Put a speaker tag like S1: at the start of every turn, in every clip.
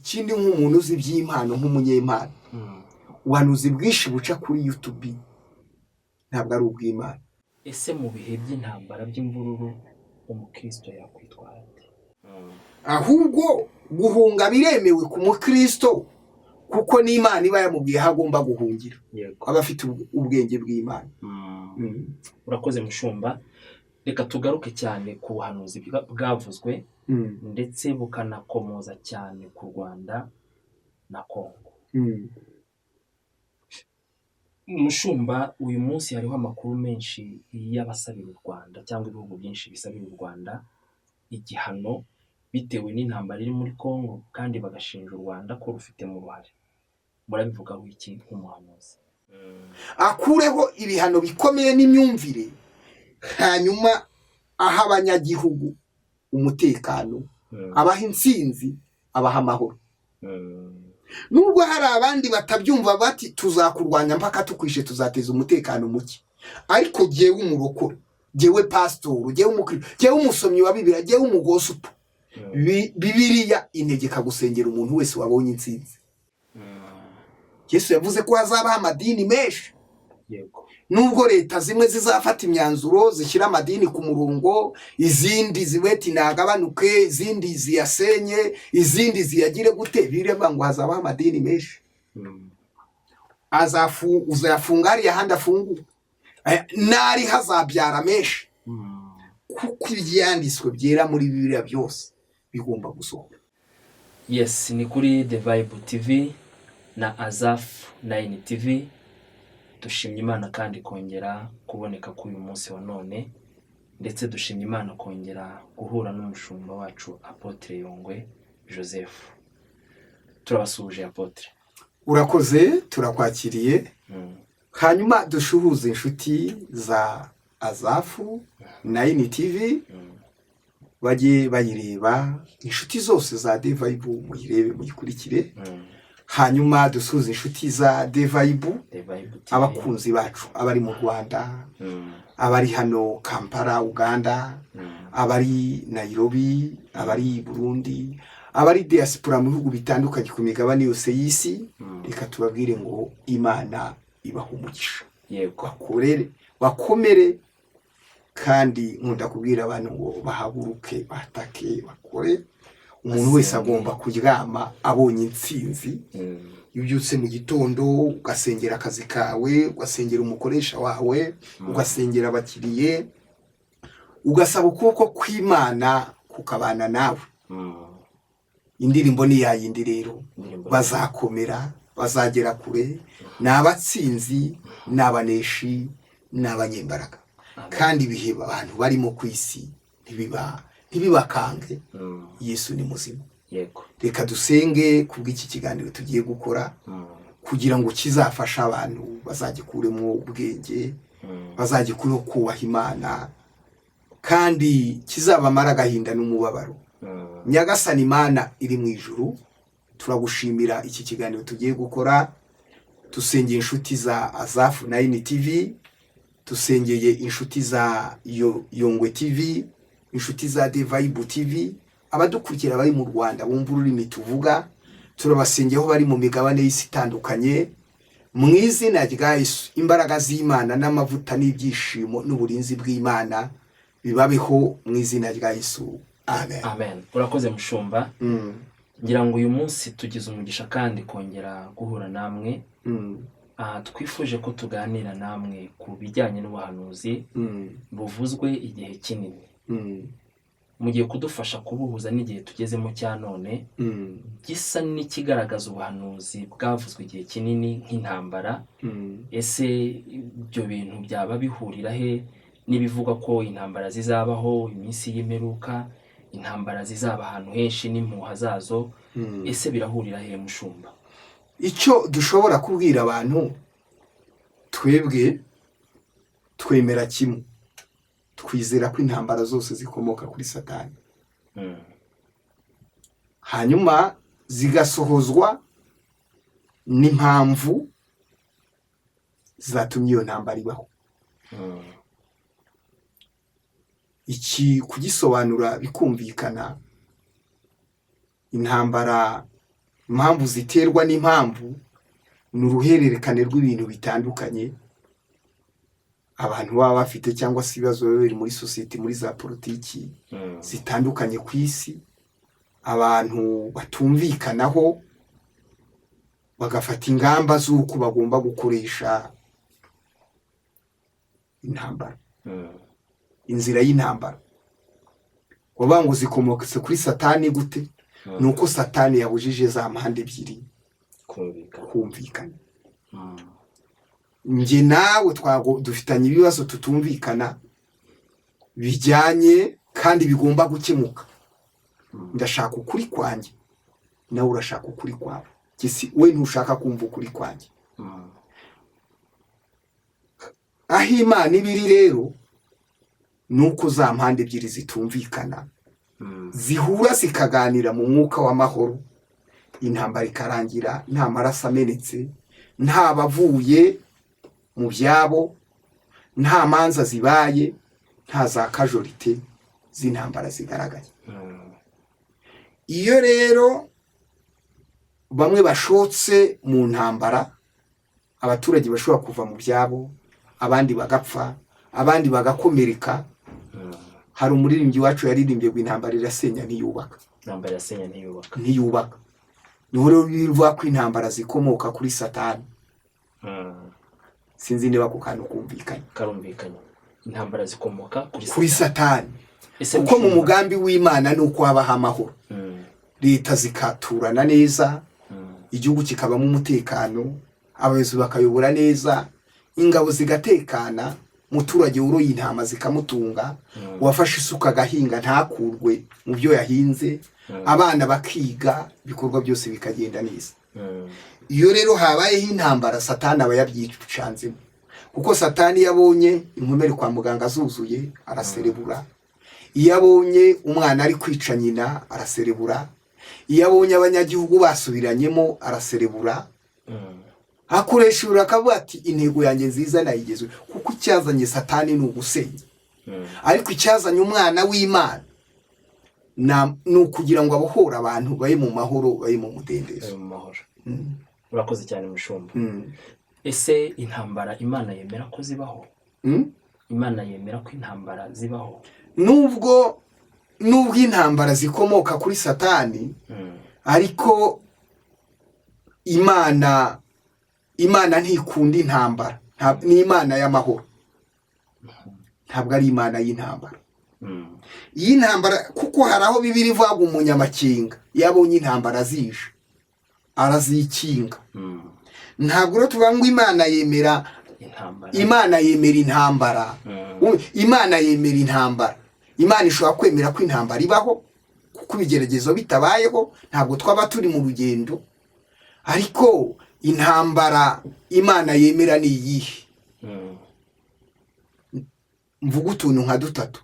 S1: Ikindi, nk'umuntu uzi iby'impano, nk'umunyempano, ubuhanuzi bwinshi buca kuri YouTube ntabwo ari ubw'Imana.
S2: Ese mu bihe by'intambara, by'imvururu, umukristo yakwitwara ate?
S1: Ahubwo guhunga biremewe ku mukristo, kuko n'Imana iba yamubwiye aho agomba guhungira. Aba afite ubwenge bw'Imana.
S2: Urakoze, mushumba. Reka tugaruke cyane ku buhanuzi bwavuzwe ndetse bukanakomoza cyane ku Rwanda na Kongo. Mushumba, uyu munsi hariho amakuru menshi y'abasabira u Rwanda, cyangwa ibihugu byinshi bisabira u Rwanda igihano bitewe n'intambara iri muri Kongo, kandi bagashinja u Rwanda ko rufitemo uruhare. Murabivugaho iki nk'umuhanuzi?
S1: Akureho ibihano bikomeye n'imyumvire, hanyuma aha abanyagihugu umutekano, abaha intsinzi, abaha amahoro. Nubwo hari abandi batabyumva, bati: "Tuzakurwanya mpaka tukwishe, tuzateza umutekano muke." Ariko jyewe umurokore, jyewe pasitori, jyewe umukristo, jyewe umusomyi wa Bibiliya, jyewe umugospel, Bibiliya integeka gusengera umuntu wese wabonye intsinzi. Yesu yavuze ko hazabaho amadini menshi. Nubwo leta zimwe zizafata imyanzuro zishyira amadini ku murongo, izindi zibeti nagabanuke, izindi ziyasenye, izindi ziyagire gute, bireba ngo hazabaho amadini menshi. Uzayafunga hariya, ahandi afunguwe. N'ari hazabyara menshi, kuko ibyanditswe byera muri Bibiliya byose bigomba gusohora.
S2: Yes, ni kuri The Vibe TV na Azaf 9 TV. Dushimye Imana kandi kongera kuboneka k'uyu munsi wa none, ndetse dushimye Imana kongera guhura n'umushumba wacu, Apôtre Yongwe Joseph. Turabasuhuje, Apôtre.
S1: Urakoze, turakwakiriye. Hanyuma dushuhuze inshuti za Azafu 9 TV, bajye bayireba. Inshuti zose za The Vibe, muyirebe, muyikurikire. Hanyuma dusuhuze inshuti za The Vibe,
S2: The Vibe TV.
S1: abakunzi bacu, abari mu Rwanda, abari hano Kampala, Uganda, abari Nairobi, abari Burundi, abari diaspora mu bihugu bitandukanye ku migabane yose y'isi. Reka tubabwire ngo Imana ibaha umugisha. Bakorere, bakomere. Kandi nkunda kubwira abantu ngo bahaguruke, batake, bakore. Umuntu wese
S2: Basenge.
S1: agomba kuryama abonye intsinzi. Iyo ubyutse mu gitondo, ugasengera akazi kawe, ugasengera umukoresha wawe, ugasengera abakiriye, ugasaba ukuboko kw'Imana kukabana nawe. Indirimbo ni yayindi rero.
S2: Indirimbo.
S1: Bazakomera, bazagera kure, ni abatsinzi, ni abaneshi, ni abanyembaraga.
S2: Amen.
S1: Kandi ibihe abantu barimo ku isi ntibibakange. Yesu ni muzima. Reka dusenge kubw'iki kiganiro tugiye gukora, kugira ngo kizafashe abantu, bazagikuremo ubwenge, bazagikureho kubaha Imana, kandi kizabamara agahinda n'umubabaro. Nyagasani Imana iri mu ijuru, turagushimira iki kiganiro tugiye gukora. Dusengeye inshuti za Azafu 9 TV, dusengeye inshuti za Yongwe TV, inshuti za The Vibe TV, abadukurikira bari mu Rwanda bumva ururimi tuvuga. Turabasengeye aho bari mu migabane y'isi itandukanye. Mu izina rya Yesu, imbaraga z'Imana n'amavuta n'ibyishimo n'uburinzi bw'Imana bibabeho mu izina rya Yesu, amen.
S2: Amen. Urakoze, mushumba. Ngira ngo uyu munsi tugize umugisha kandi kongera guhura namwe. Aha twifuje ko tuganira namwe ku bijyanye n'ubuhanuzi buvuzwe igihe kinini. Mugiye kudufasha kubuhuza n'igihe tugezemo cya none, gisa n'ikigaragaza ubuhanuzi bwavuzwe igihe kinini nk'intambara. Ese ibyo bintu byaba bihurira he n'ibivugwa ko intambara zizabaho, iminsi y'imperuka, intambara zizaba ahantu henshi n'impuha zazo? Ese birahurira he, mushumba?
S1: Icyo dushobora kubwira abantu, twebwe twemera kimwe: twizera ko intambara zose zikomoka kuri Satani, hanyuma zigasohozwa n'impamvu zatumye iyo ntambara ibaho. Iki kugisobanura bikumvikana, intambara Impamvu ziterwa n'impamvu ni uruhererekane rw'ibintu bitandukanye abantu baba bafite, cyangwa se ibibazo biba biri muri sosiyete, muri za politiki zitandukanye ku isi, abantu batumvikanaho bagafata ingamba z'uko bagomba gukoresha intambara, inzira y'intambara. Wavuga ngo zikomotse kuri Satani gute? Ni uko Satani yabujije za mpande ebyiri
S2: kumvikana.
S1: Kumvikana. Njye nawe dufitanye ibibazo tutumvikana bijyanye kandi bigomba gukemuka. Ndashaka ukuri kwanjye, nawe urashaka ukuri kwawe. Njye we ntushaka kumva ukuri kwanjye. Aho Imana iba iri rero ni uko za mpande ebyiri zitumvikana zihura, zikaganira mu mwuka w'amahoro, intambara ikarangira nta maraso amenetse, nta bavuye mu byabo, nta manza zibaye, nta za casualties z'intambara zigaragaye. Iyo rero bamwe bashotse mu ntambara, abaturage bashobora kuva mu byabo, abandi bagapfa, abandi bagakomereka. Hari umuririmbyi wacu yaririmbye ngo intambara irasenya ntiyubaka.
S2: Intambara irasenya ntiyubaka.
S1: Ntiyubaka. Niho rero bivuga ko intambara zikomoka kuri Satani. Sinzi niba ako kantu kumvikanye.
S2: Karumvikanye, intambara zikomoka kuri
S1: kuri Satani.
S2: Ese
S1: Kuko mu
S2: mushumba-
S1: mugambi w'Imana ni uko habaho amahoro, leta zikaturana neza, igihugu kikabamo umutekano, abayobozi bakayobora neza, ingabo zigatekana, umuturage woroye intama zikamutunga, uwafashe isuka agahinga ntakurwe mu byo yahinze, abana bakiga, ibikorwa byose bikagenda neza. Iyo rero habayeho intambara, Satani aba yabyicanzemo, kuko Satani iyo abonye inkomere kwa muganga zuzuye araserebura, iyo abonye umwana ari kwica nyina araserebura, iyo abonye abanyagihugu basubiranyemo araserebura. Akoresha ibiro akavuga ati: "Intego yanjye nziza nayigezwe," kuko icyazanye Satani ni ugusenya. Ariko icyazanye umwana w'Imana ni ukugira ngo abohore abantu, babe mu mahoro, babe mu mudendezo.
S2: Babe mu mahoro. Urakoze cyane, mushumba. Ese intambara Imana yemera ko zibaho? Imana yemera ko intambara zibaho?
S1: Nubwo intambara zikomoka kuri Satani, ariko Imana ntikunda intambara. Ni Imana y'amahoro, ntabwo ari Imana y'intambara. Iyi ntambara, kuko hari aho Bibiliya ivuga ngo umunyamakinga iyo abonye intambara zije arazikinga. Ntabwo rero tuvuga ngo Imana yemera
S2: intambara.
S1: Imana yemera intambara. Imana yemera intambara. Imana ishobora kwemera ko intambara ibaho, kuko ibigeragezo bitabayeho ntabwo twaba turi mu rugendo. Ariko intambara Imana yemera ni iyihe? Mvuga utuntu nka dutatu.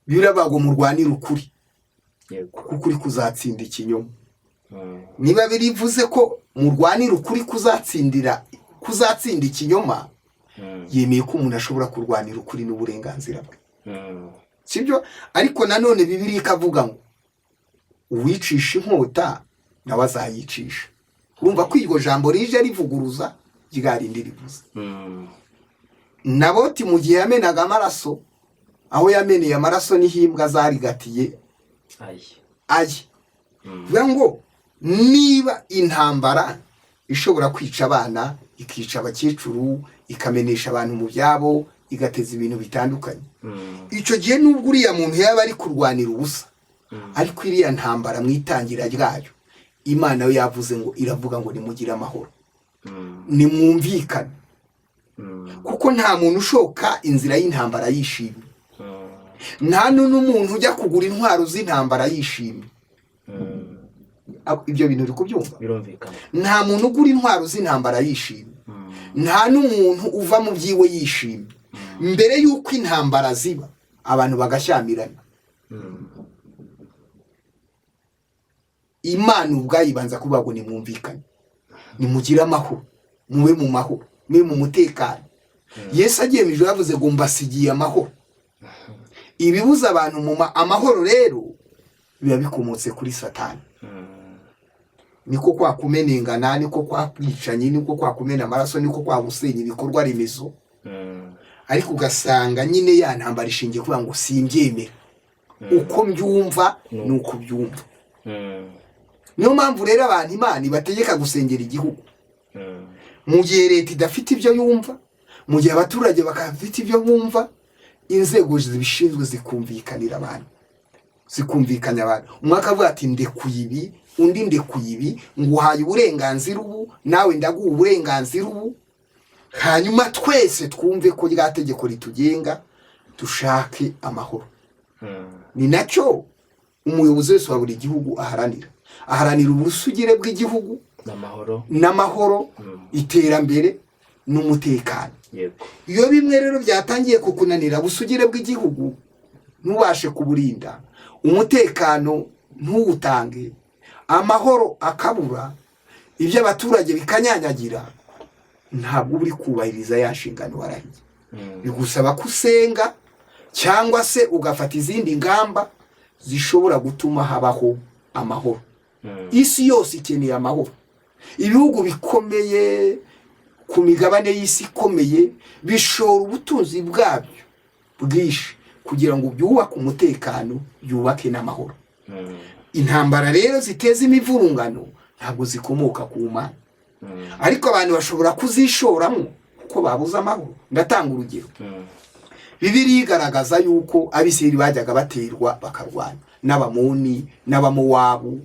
S1: Biravuga ngo murwanire ukuri, kuko ukuri kuzatsinda ikinyoma. Niba birivuze ko murwanire ukuri kuzatsinda ikinyoma, yemeye ko umuntu ashobora kurwanira ukuri n'uburenganzira bwe. Sibyo? Ariko nanone Bibiliya ikavuga ngo uwicisha inkota nawe azayicisha. Urumva ko iryo jambo rije rivuguruza rya rindi rivuze. Naboti mu gihe yamenaga amaraso, aho yameneye amaraso niho imbwa zarigatiye
S2: Ayi.
S1: aye. Bivuga ngo niba intambara ishobora kwica abana, ikica abakecuru, ikamenesha abantu mu byabo, igateza ibintu bitandukanye, icyo gihe nubwo uriya muntu yaba ari kurwanira ubusa, ariko iriya ntambara mu itangira ryayo Imana yo yavuze ngo, iravuga ngo nimugire amahoro, nimwumvikane, kuko nta muntu ushoka inzira y'intambara yishimye. Nta n'umuntu ujya kugura intwaro z'intambara yishimye. Ibyo bintu uri kubyumva?
S2: Birumvikana.
S1: Nta muntu ugura intwaro z'intambara yishimye. Nta n'umuntu uva mu byiwe yishimye. Mbere y'uko intambara ziba, abantu bagashyamirana, Imana ubwayo ibanza kuvuga ngo nimwumvikane, nimugire amahoro, mube mu mahoro, mube mu mutekano. Yesu agiye mu ijuru yavuze ngo mbasigiye amahoro. Ibibuza abantu mu amahoro rero Biba bikomotse kuri Satani. Niko kwa kumenengana, niko kwa kwicanyi, niko kwa kumena amaraso, niko kwa gusenya ibikorwa remezo. Ariko ugasanga nyine ya ntambara ishingiye kuvuga ngo simbyemera, uko mbyumva ni uko byumva. Niyo mpamvu rero abantu Imana ibategeka gusengera igihugu. Mu gihe leta idafite ibyo yumva, mu gihe abaturage bakafite ibyo bumva, inzego zibishinzwe zikumvikanira abantu, zikumvikanya abantu. Umwe akavuga ati ndekuye ibi, undi ndekuye ibi, nguhaye uburenganzira ubu, nawe ndaguha uburenganzira ubu, hanyuma twese twumve ko rya tegeko ritugenga, dushake amahoro. Ni nacyo umuyobozi wese wa buri gihugu aharanira, aharanira ubusugire bw'igihugu
S2: n'amahoro,
S1: n'amahoro, iterambere n'umutekano. Iyo bimwe rero byatangiye kukunanira, ubusugire bw'igihugu ntubashe kuburinda, umutekano ntuwutange, amahoro akabura, ibyo abaturage bikanyanyagira, ntabwo uba uri kubahiriza ya nshingano warahiye. Bigusaba ko usenga cyangwa se ugafata izindi ngamba zishobora gutuma habaho amahoro. Isi yose ikeneye amahoro. Ibihugu bikomeye ku migabane y'isi ikomeye bishora ubutunzi bwabyo bwinshi kugira ngo byubake umutekano, byubake n'amahoro. Intambara rero ziteza imivurungano ntabwo zikomoka ku Mana, ariko abantu bashobora kuzishoramo kuko babuze amahoro. Ndatanga urugero. Bibiliya igaragaza yuko Abisirayeli bajyaga baterwa bakarwana n'Abamoni n'Abamowabu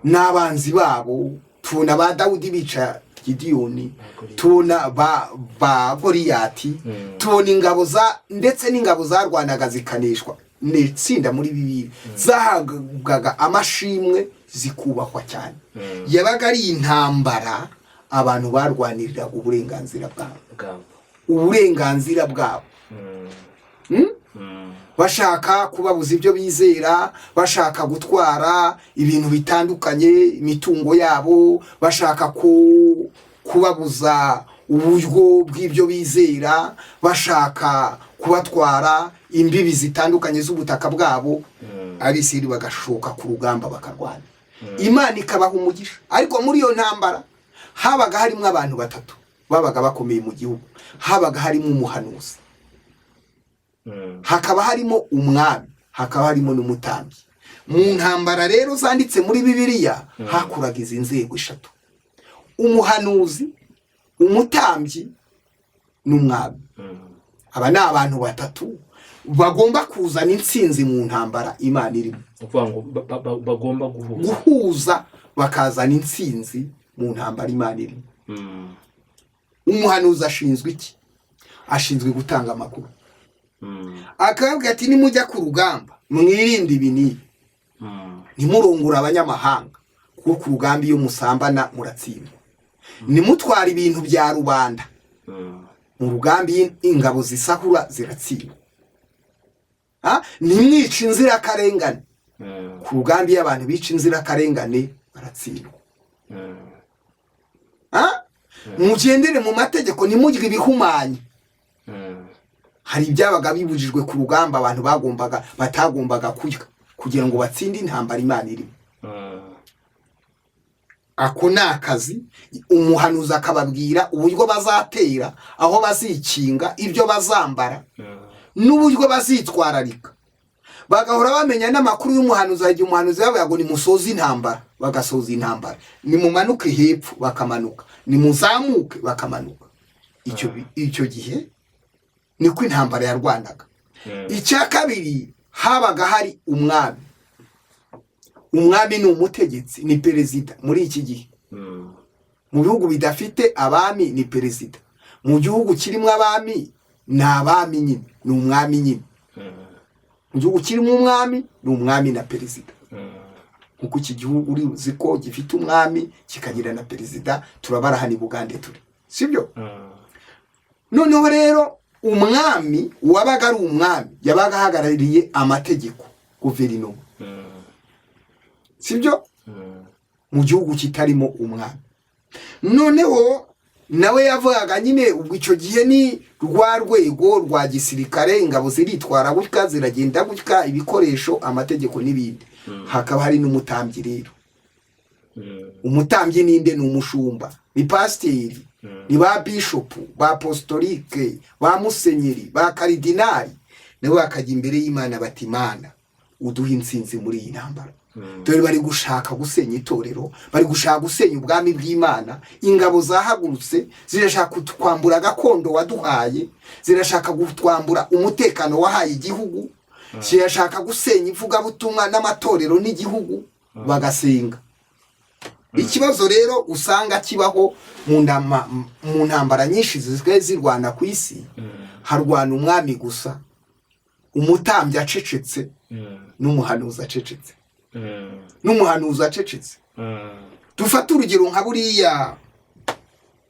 S1: n'abanzi babo. Tubona ba Dawudi bica Gidiyoni, tubona ba Goliyati, tubona ingabo za ndetse n'ingabo zarwanaga zikaneshwa. Ni itsinda muri Bibiliya zahabwaga amashimwe, zikubahwa cyane. Yabaga ari intambara abantu barwaniriraga uburenganzira bwabo,
S2: bwabo,
S1: uburenganzira bwabo, Bashaka kubabuza ibyo bizera, bashaka gutwara ibintu bitandukanye, imitungo yabo, bashaka kubabuza uburyo bw'ibyo bizera, bashaka kubatwara imbibi zitandukanye z'ubutaka bwabo. Abisirayeli bagashoka ku rugamba bakarwana, Imana ikabaha umugisha. Ariko muri iyo ntambara habaga harimo abantu batatu babaga bakomeye mu gihugu. Habaga harimo umuhanuzi, hakaba harimo umwami, hakaba harimo n'umutambyi. Mu ntambara rero zanditse muri Bibiliya hakuraga izi nzego eshatu: umuhanuzi, umutambyi n'umwami. Aba ni abantu batatu bagomba kuzana intsinzi mu ntambara Imana irimo.
S2: Ni ukuvuga ngo bagomba guhuza,
S1: guhuza bakazana intsinzi mu ntambara Imana irimo. Umuhanuzi ashinzwe iki? Ashinzwe gutanga amakuru, akababwira ati nimujya ku rugamba mwirinde ibi n'ibi, ntimurongore abanyamahanga, kuko ku rugamba iyo musambana muratsindwa, nimutwara ibintu bya rubanda, mu rugamba iyo ingabo zisahura ziratsindwa, ntimwice inzirakarengane, ku rugamba iyo abantu bica inzirakarengane baratsindwa, mugendere mu mategeko, ntimugire ibihumanya. Hari ibyabaga bibujijwe ku rugamba, abantu batagombaga kurya kugira ngo batsinde intambara Imana irimo. Ako ni akazi. Umuhanuzi akababwira uburyo bazatera, aho bazikinga, ibyo bazambara n'uburyo bazitwararika, bagahora bamenya n'amakuru y'umuhanuzi. Hari igihe umuhanuzi yabaga ngo nimusoze intambara, bagasoza intambara, nimumanuke hepfo bakamanuka, nimuzamuke bakamanuka. Icyo gihe niko intambara yarwanaga. Icya kabiri, habaga hari umwami. Umwami ni umutegetsi, ni perezida muri iki gihe. Mu bihugu bidafite abami ni perezida, mu gihugu kirimo abami ni abami nyine, ni umwami nyine. Mu gihugu kirimo umwami ni umwami na perezida, nkuko iki gihugu uzi ko gifite umwami kikagira na perezida. Turabara hano i Bugande turi, sibyo? Noneho rero umwami wabaga ari umwami, yabaga ahagarariye amategeko, guverinoma, sibyo? Mu gihugu kitarimo umwami, noneho nawe yavugaga nyine, ubwo icyo gihe ni rwa rwego rwa gisirikare, ingabo ziritwara gutya, ziragenda gutya, ibikoresho, amategeko n'ibindi. Hakaba hari n'umutambyi rero. Umutambyi ninde? Ni umushumba, ni pasiteri, ni ba bishopu, ba apostolike, ba musenyeri, ba karidinali. Nabo bakajya imbere y'Imana bati: "Imana, uduhe intsinzi muri iyi ntambara. Dore bari gushaka gusenya itorero, bari gushaka gusenya ubwami bw'Imana. Ingabo zahagurutse zirashaka kutwambura gakondo waduhaye, zirashaka kutwambura umutekano wahaye igihugu, zirashaka gusenya ivugabutumwa n'amatorero n'igihugu." Bagasenga. Ikibazo rero usanga kibaho mu ntambara nyinshi zisigaye zirwana ku isi, harwana umwami gusa, umutambyi acecetse n'umuhanuzi acecetse, n'umuhanuzi acecetse. Dufate urugero nka buriya,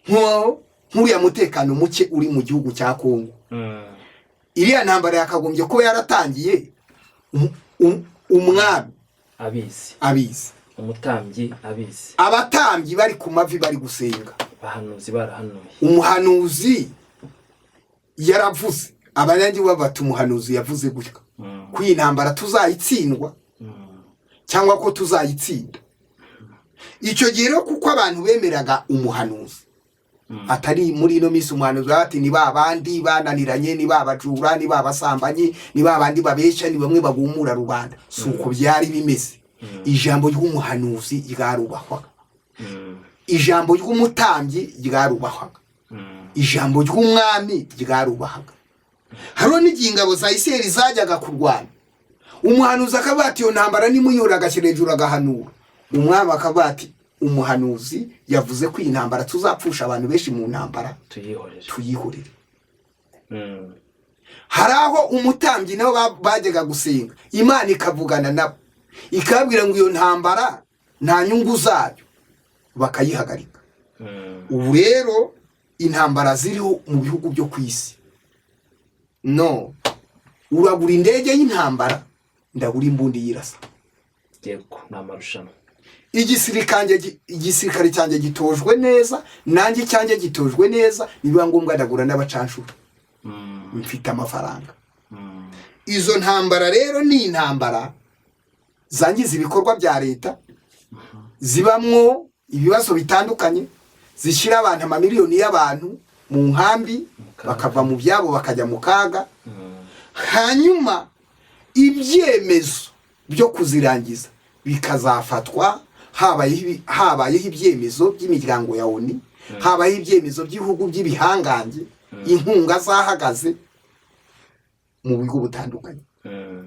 S1: nk'uriya mutekano muke uri mu gihugu cya Kongo. Iriya ntambara yakagombye kuba yaratangiye umwami
S2: abizi,
S1: abizi,
S2: umutambyi abizi,
S1: abatambyi bari ku mavi bari gusenga,
S2: abahanuzi barahanuye,
S1: umuhanuzi yaravuze. Abanyagihugu bati: "Umuhanuzi yavuze gutya ko iyi ntambara tuzayitsindwa cyangwa ko tuzayitsinda." Icyo gihe rero, kuko abantu bemeraga umuhanuzi, atari muri ino minsi umuhanuzi ati: "Ni ba bandi bananiranye, ni ba bajura, ni ba basambanyi, ni ba bandi babeshya, ni bamwe bagumura rubanda." Si uko byari bimeze. Ijambo ry'umuhanuzi ryarubahwaga, ijambo ry'umutambyi ryarubahwaga, ijambo ry'umwami ryarubahaga. Hariho n'igihe ingabo za Isirayeli zajyaga kurwana, umuhanuzi akavuga ati: "Iyo ntambara nimuyihora." Agashyira hejuru agahanura. Umwami akavuga ati: "Umuhanuzi yavuze ko iyi ntambara tuzapfusha abantu benshi mu ntambara,
S2: tuyihorere."
S1: Tuyihorere. Hari aho umutambyi nabo bajyaga gusenga, Imana ikavugana nabo, ikababwira ngo iyo ntambara nta nyungu zayo, bakayihagarika. Ubu rero intambara ziriho mu bihugu byo ku isi, no uragura indege y'intambara, ndagura imbunda yirasa.
S2: Yego, ni amarushanwa.
S1: Igisirikare cyanjye gitojwe neza, nanjye icyanjye gitojwe neza, nibiba ngombwa ndagura n'abacanshuro. Mfite amafaranga. Izo ntambara rero ni intambara zangiza ibikorwa bya leta, zibamwo ibibazo bitandukanye, zishyira abantu, amamiliyoni y'abantu mu nkambi,
S2: kaga.
S1: Bakava mu byabo bakajya mu kaga. Hanyuma ibyemezo byo kuzirangiza bikazafatwa habayeho ibyemezo by'imiryango ya ONU, habayeho ibyemezo by'ibihugu by'ibihangange, inkunga zahagaze mu buryo butandukanye.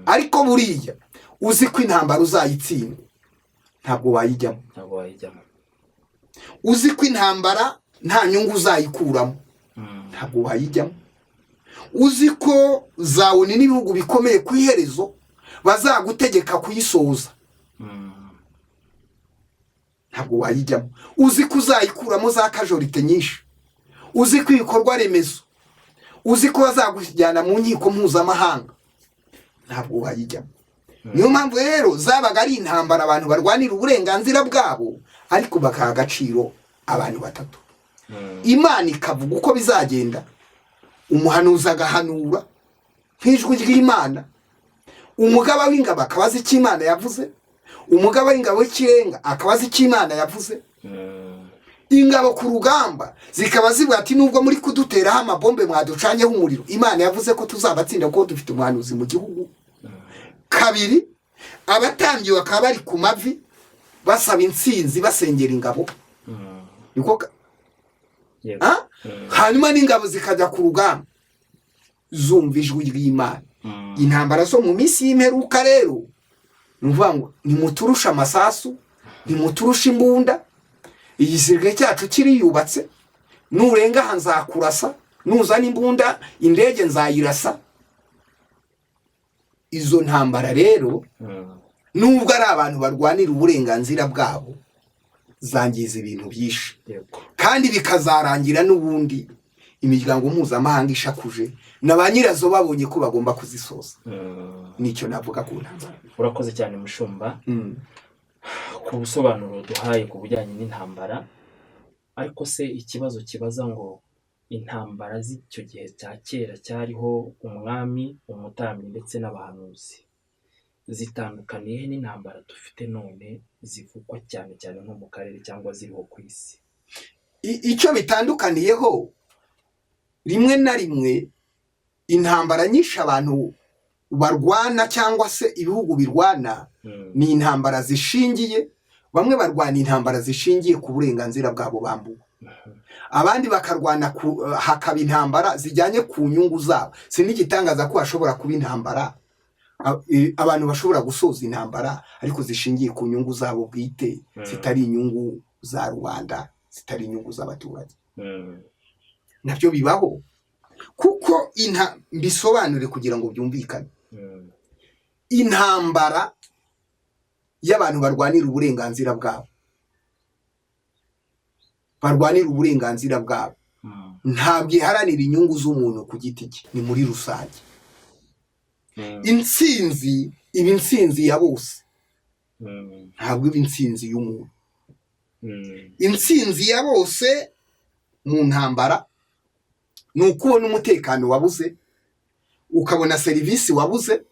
S1: Ariko buriya uzi ko intambara uzayitsindwa, ntabwo wayijyamo.
S2: Ntabwo wayijyamo.
S1: Uzi ko intambara nta nyungu uzayikuramo, ntabwo wayijyamo. Uzi ko za ONU n'ibihugu bikomeye ku iherezo bazagutegeka kuyisoza, ntabwo wayijyamo. Uzi ko uzayikuramo za casualties nyinshi, uzi ko ibikorwa remezo, uzi ko bazagujyana mu nkiko mpuzamahanga, ntabwo wayijyamo. Niyo mpamvu rero zabaga ari intambara abantu barwanira uburenganzira bwabo, ariko bakaha agaciro abantu batatu: Imana ikavuga uko bizagenda, umuhanuzi agahanura nk'ijwi ry'Imana, umugaba w'ingabo akaba azi icyo Imana yavuze, umugaba w'ingabo w'ikirenga akaba azi icyo Imana yavuze, ingabo ku rugamba zikaba zivuga ati: "Nubwo muri kuduteraho amabombe, mwaducanyeho umuriro, Imana yavuze ko tuzabatsinda kuko dufite umuhanuzi mu gihugu." Kabiri, abatambyi bakaba bari ku mavi basaba intsinzi, basengera ingabo. Niko
S2: Yego.
S1: Ah? Hanyuma n'ingabo zikajya ku rugamba zumva ijwi ry'Imana. Intambara zo mu minsi y'imperuka rero, ni ukuvuga ngo nimuturushe amasasu, nimuturushe imbunda, igisirikare cyacu kiriyubatse, nurenga aha nzakurasa, nuzana imbunda indege nzayirasa. Izo ntambara rero, nubwo ari abantu barwanira uburenganzira bwabo, zangiza ibintu byinshi, kandi bikazarangira n'ubundi imiryango mpuzamahanga ishakuje na ba nyirazo babonye ko bagomba kuzisoza. Nicyo navuga ku ntambara.
S2: Urakoze cyane, mushumba, ku busobanuro duhaye ku bijyanye n'intambara. Ariko se ikibazo kibaza ngo intambara z'icyo gihe cya kera cyariho umwami, umutambyi ndetse n'abahanuzi. Zitandukaniye n'intambara dufite none zivugwa cyane cyane nko mu karere cyangwa ziriho ku isi?
S1: Icyo bitandukaniyeho, rimwe na rimwe intambara nyinshi abantu barwana cyangwa se ibihugu birwana ni intambara zishingiye, bamwe barwana intambara zishingiye ku burenganzira bwabo bambuwe, abandi bakarwana hakaba intambara zijyanye ku nyungu zabo. Si n'igitangaza ko hashobora kuba intambara, abantu bashobora gusoza intambara ariko zishingiye ku nyungu zabo bwite, zitari inyungu za rubanda, zitari inyungu z'abaturage. Nabyo bibaho, kuko mbisobanure kugira ngo byumvikane. Intambara y'abantu barwanira uburenganzira bwabo, barwanira uburenganzira bwabo, ntabwo iharanira inyungu z'umuntu ku giti cye, ni muri rusange. Intsinzi iba intsinzi ya bose, ntabwo iba intsinzi y'umuntu. Intsinzi ya bose mu ntambara ni ukubona umutekano wabuze, ukabona serivisi wabuze,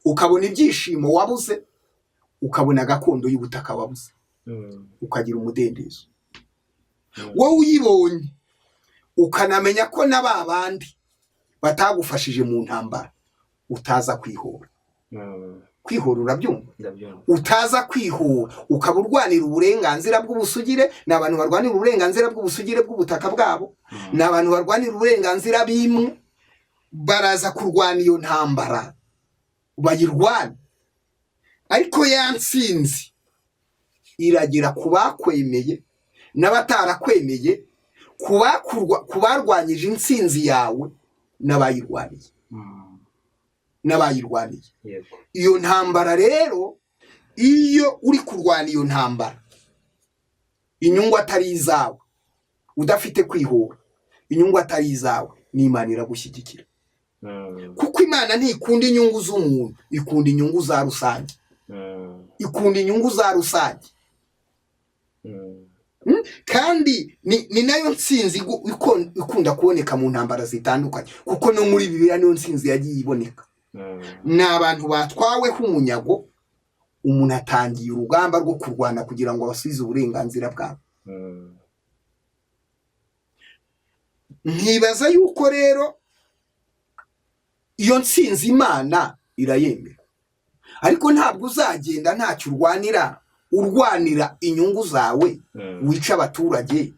S1: ukabona ibyishimo wabuze, ukabona gakondo y'ubutaka wabuze, ukagira umudendezo. Wowe uyibonye, ukanamenya ko na ba bandi batagufashije mu ntambara utaza kwihora. Kwihora urabyumva?
S2: Ndabyumva.
S1: Utaza kwihora, ukaba urwanira uburenganzira bw'ubusugire. Ni abantu barwanira uburenganzira bw'ubusugire bw'ubutaka bwabo, ni abantu barwanira uburenganzira bimwe, baraza kurwana iyo ntambara bayirwana, ariko ya ntsinzi iragera ku bakwemeye n'abatarakwemeye, ku barwanyije intsinzi yawe n'abayirwaniye, n'abayirwaniye. Iyo ntambara rero, iyo uri kurwana iyo ntambara, inyungu atari izawe, udafite kwihora, inyungu atari izawe, n'Imana iragushyigikira. Kuko Imana ntikunda inyungu z'umuntu, ikunda inyungu za rusange. Ikunda inyungu za rusange. Kandi ni nayo ntsinzi ikunda kuboneka mu ntambara zitandukanye, kuko no muri Bibiliya niyo ntsinzi yagiye iboneka. Ni abantu batwaweho umunyago, umuntu atangiye urugamba rwo kurwana kugira ngo abasubize uburenganzira bwabo. Nkibaza yuko rero iyo ntsinzi Imana irayemera, ariko ntabwo uzagenda ntacyo urwanira, urwanira inyungu zawe, wice abaturage,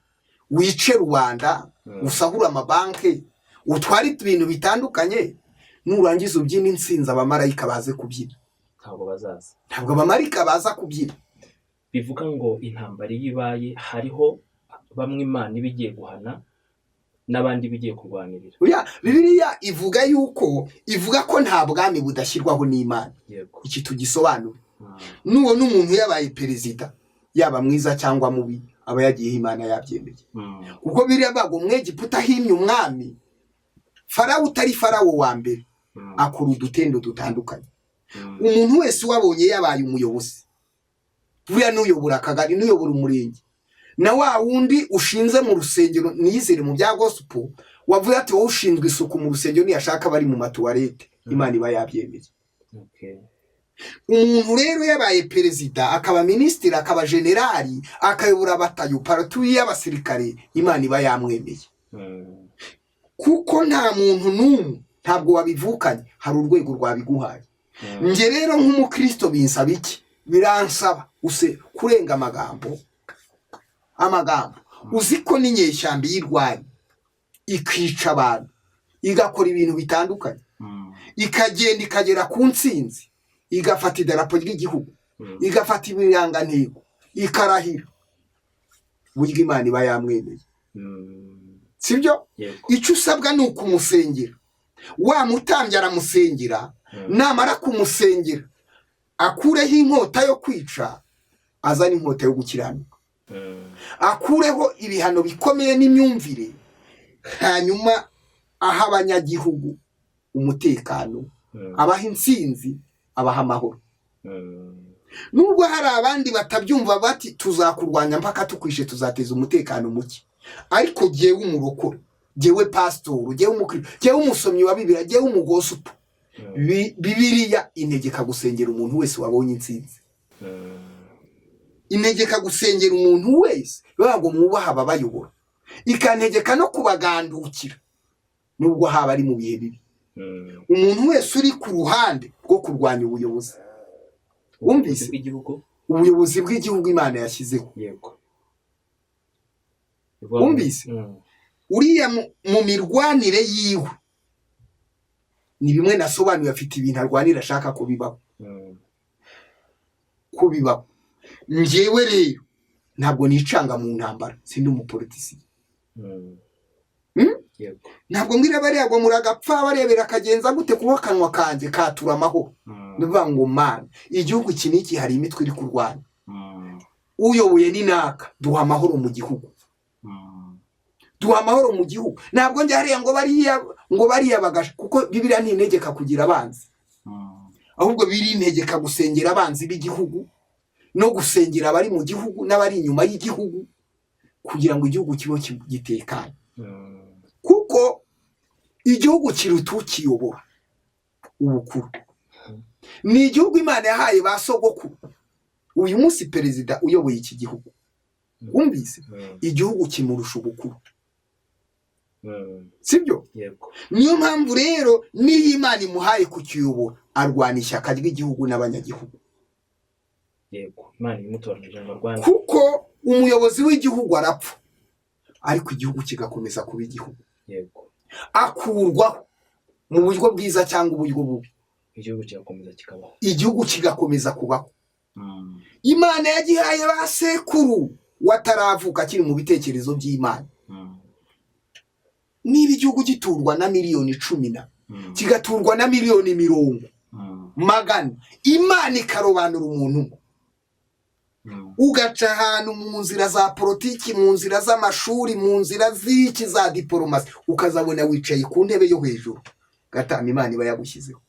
S1: wice rubanda, usahure amabanki, utware ibintu bitandukanye, nurangiza ubyina intsinzi abamarayika baze kubyina.
S2: Ntabwo bazaza.
S1: Ntabwo abamarayika baza kubyina.
S2: Bivuga ngo intambara iyo ibaye, hariho bamwe Imana iba igiye guhana n'abandi iba igiye kurwanirira.
S1: Oya, Bibiliya ivuga yuko, ivuga ko nta bwami budashyirwaho n'Imana. Iki tugisobanure. Nubona umuntu yabaye perezida, yaba mwiza cyangwa mubi, aba yagiyeho Imana yabyemeye. Kuko biriya bago Umwegiputa ahimye umwami Farawo, utari Farawo wa mbere, akora udutendo dutandukanye. Umuntu wese wabonye yabaye umuyobozi, buriya n'uyobora akagari, n'uyobora umurenge, na wa wundi ushinze mu rusengero, niyizere mu bya gospel, wavuze ati wowe ushinzwe isuku mu rusengero, niyashaka bari mu matuwarete, Imana iba yabyemeye. Umuntu rero yabaye perezida, akaba minisitiri, akaba generali, akayobora batayo paratuye y'abasirikare, Imana iba yamwemeye. Kuko nta muntu n'umwe, ntabwo wabivukanye, hari urwego rwabiguhaye. Njye rero nk'umukristo binsaba iki? Biransaba use kurenga amagambo. Amagambo, uzi ko n'inyeshyamba iyo irwanya ikica abantu, igakora ibintu bitandukanye, ikagenda ikagera ku ntsinzi, igafata idarapo ry'igihugu, igafata ibirangantego, ikarahira, burya Imana iba yamwemeye. Sibyo?
S2: Yego.
S1: Icyo usabwa ni ukumusengera. Wa mutambyi aramusengera, namara kumusengera akureho inkota yo kwica, azane inkota yo gukiranuka, akureho ibihano bikomeye n'imyumvire, hanyuma aha abanyagihugu umutekano, abaha intsinzi, abaha amahoro. Nubwo hari abandi batabyumva bati tuzakurwanya mpaka tukwishe, tuzateza umutekano muke, ariko jyewe umurokore, jyewe pasitoro, jyewe umukristo, jyewe umusomyi wa Bibiliya, jyewe umugospel, Bibiliya integeka gusengera umuntu wese wabonye intsinzi. Integeka gusengera umuntu wese, bivuga ngo mwubahe ababayobora, ikantegeka no kubagandukira nubwo haba ari mu bihe bibi. Umuntu wese uri ku ruhande rwo kurwanya ubuyobozi, wumvise?
S2: Bw'igihugu.
S1: Ubuyobozi bw'igihugu Imana yashyizeho.
S2: Yego.
S1: Wumvise? Uriya mu mirwanire yiwe ni bimwe nasobanuye, afite ibintu arwanira ashaka ko bibaho, ko bibaho. Njyewe rero ntabwo nicanga mu ntambara, sindi umupolitisiye.
S2: Yego.
S1: Ntabwo mbwira bariya ngo muragapfa, barebera akagenza gute, kuba akanwa kanjye katura amahoro. Nivuga ngo Mana, igihugu iki n'iki hari imitwe iri kurwana, uyoboye ni naka, duha amahoro mu gihugu, duha amahoro mu gihugu. Ntabwo njya hariya ngo bariya, ngo bariya bagasha, kuko Bibiliya ntintegeka kugira abanzi, ahubwo birintegeka gusengera abanzi b'igihugu no gusengera abari mu gihugu n'abari inyuma y'igihugu, kugira ngo igihugu kibe gitekanye. Kuko igihugu kiruta ukiyobora ubukuru. Ni igihugu Imana yahaye ba sogokuru. Uyu munsi perezida uyoboye iki gihugu, wumvise, igihugu kimurusha ubukuru, sibyo?
S2: Yego.
S1: Niyo mpamvu rero n'iyo Imana imuhaye kukiyobora, arwana ishyaka ry'igihugu n'abanyagihugu.
S2: Yego, Imana imutoranije ngo arwane.
S1: Kuko umuyobozi w'igihugu arapfa, ariko igihugu kigakomeza kuba igihugu.
S2: Yego.
S1: Akurwaho mu buryo bwiza cyangwa uburyo bubi,
S2: igihugu kigakomeza kikabaho,
S1: igihugu kigakomeza kubaho. Imana yagihaye ba sekuru wataravuka, kiri mu bitekerezo by'Imana. Niba igihugu giturwa na miliyoni 10 na kigaturwa na miliyoni 100 magana, Imana ikarobanura umuntu umwe, ugaca ahantu mu nzira za politiki, mu nzira z'amashuri, mu nzira z'iki za diporomasi, ukazabona wicaye ku ntebe yo hejuru, gatama Imana iba yagushyizeho.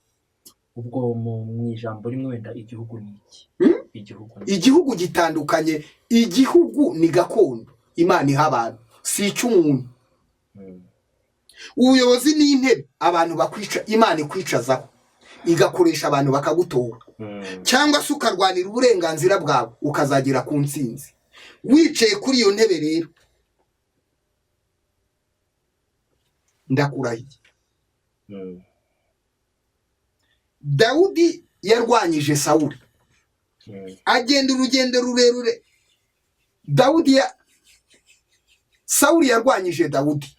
S2: Ubwo mu ijambo rimwe wenda, igihugu ni iki? Igihugu ni
S1: Igihugu gitandukanye. Igihugu ni gakondo Imana iha abantu, si icy'umuntu. Ubuyobozi ni intebe abantu bakwica, Imana ikwicazaho, igakoresha abantu bakagutora, cyangwa se ukarwanira uburenganzira bwawe ukazagera ku ntsinzi wicaye kuri iyo ntebe. Rero ndakurahiye, Dawudi yarwanyije Sawuli, agenda urugendo rurerure. Dawudi Sawuli yarwanyije Dawudi,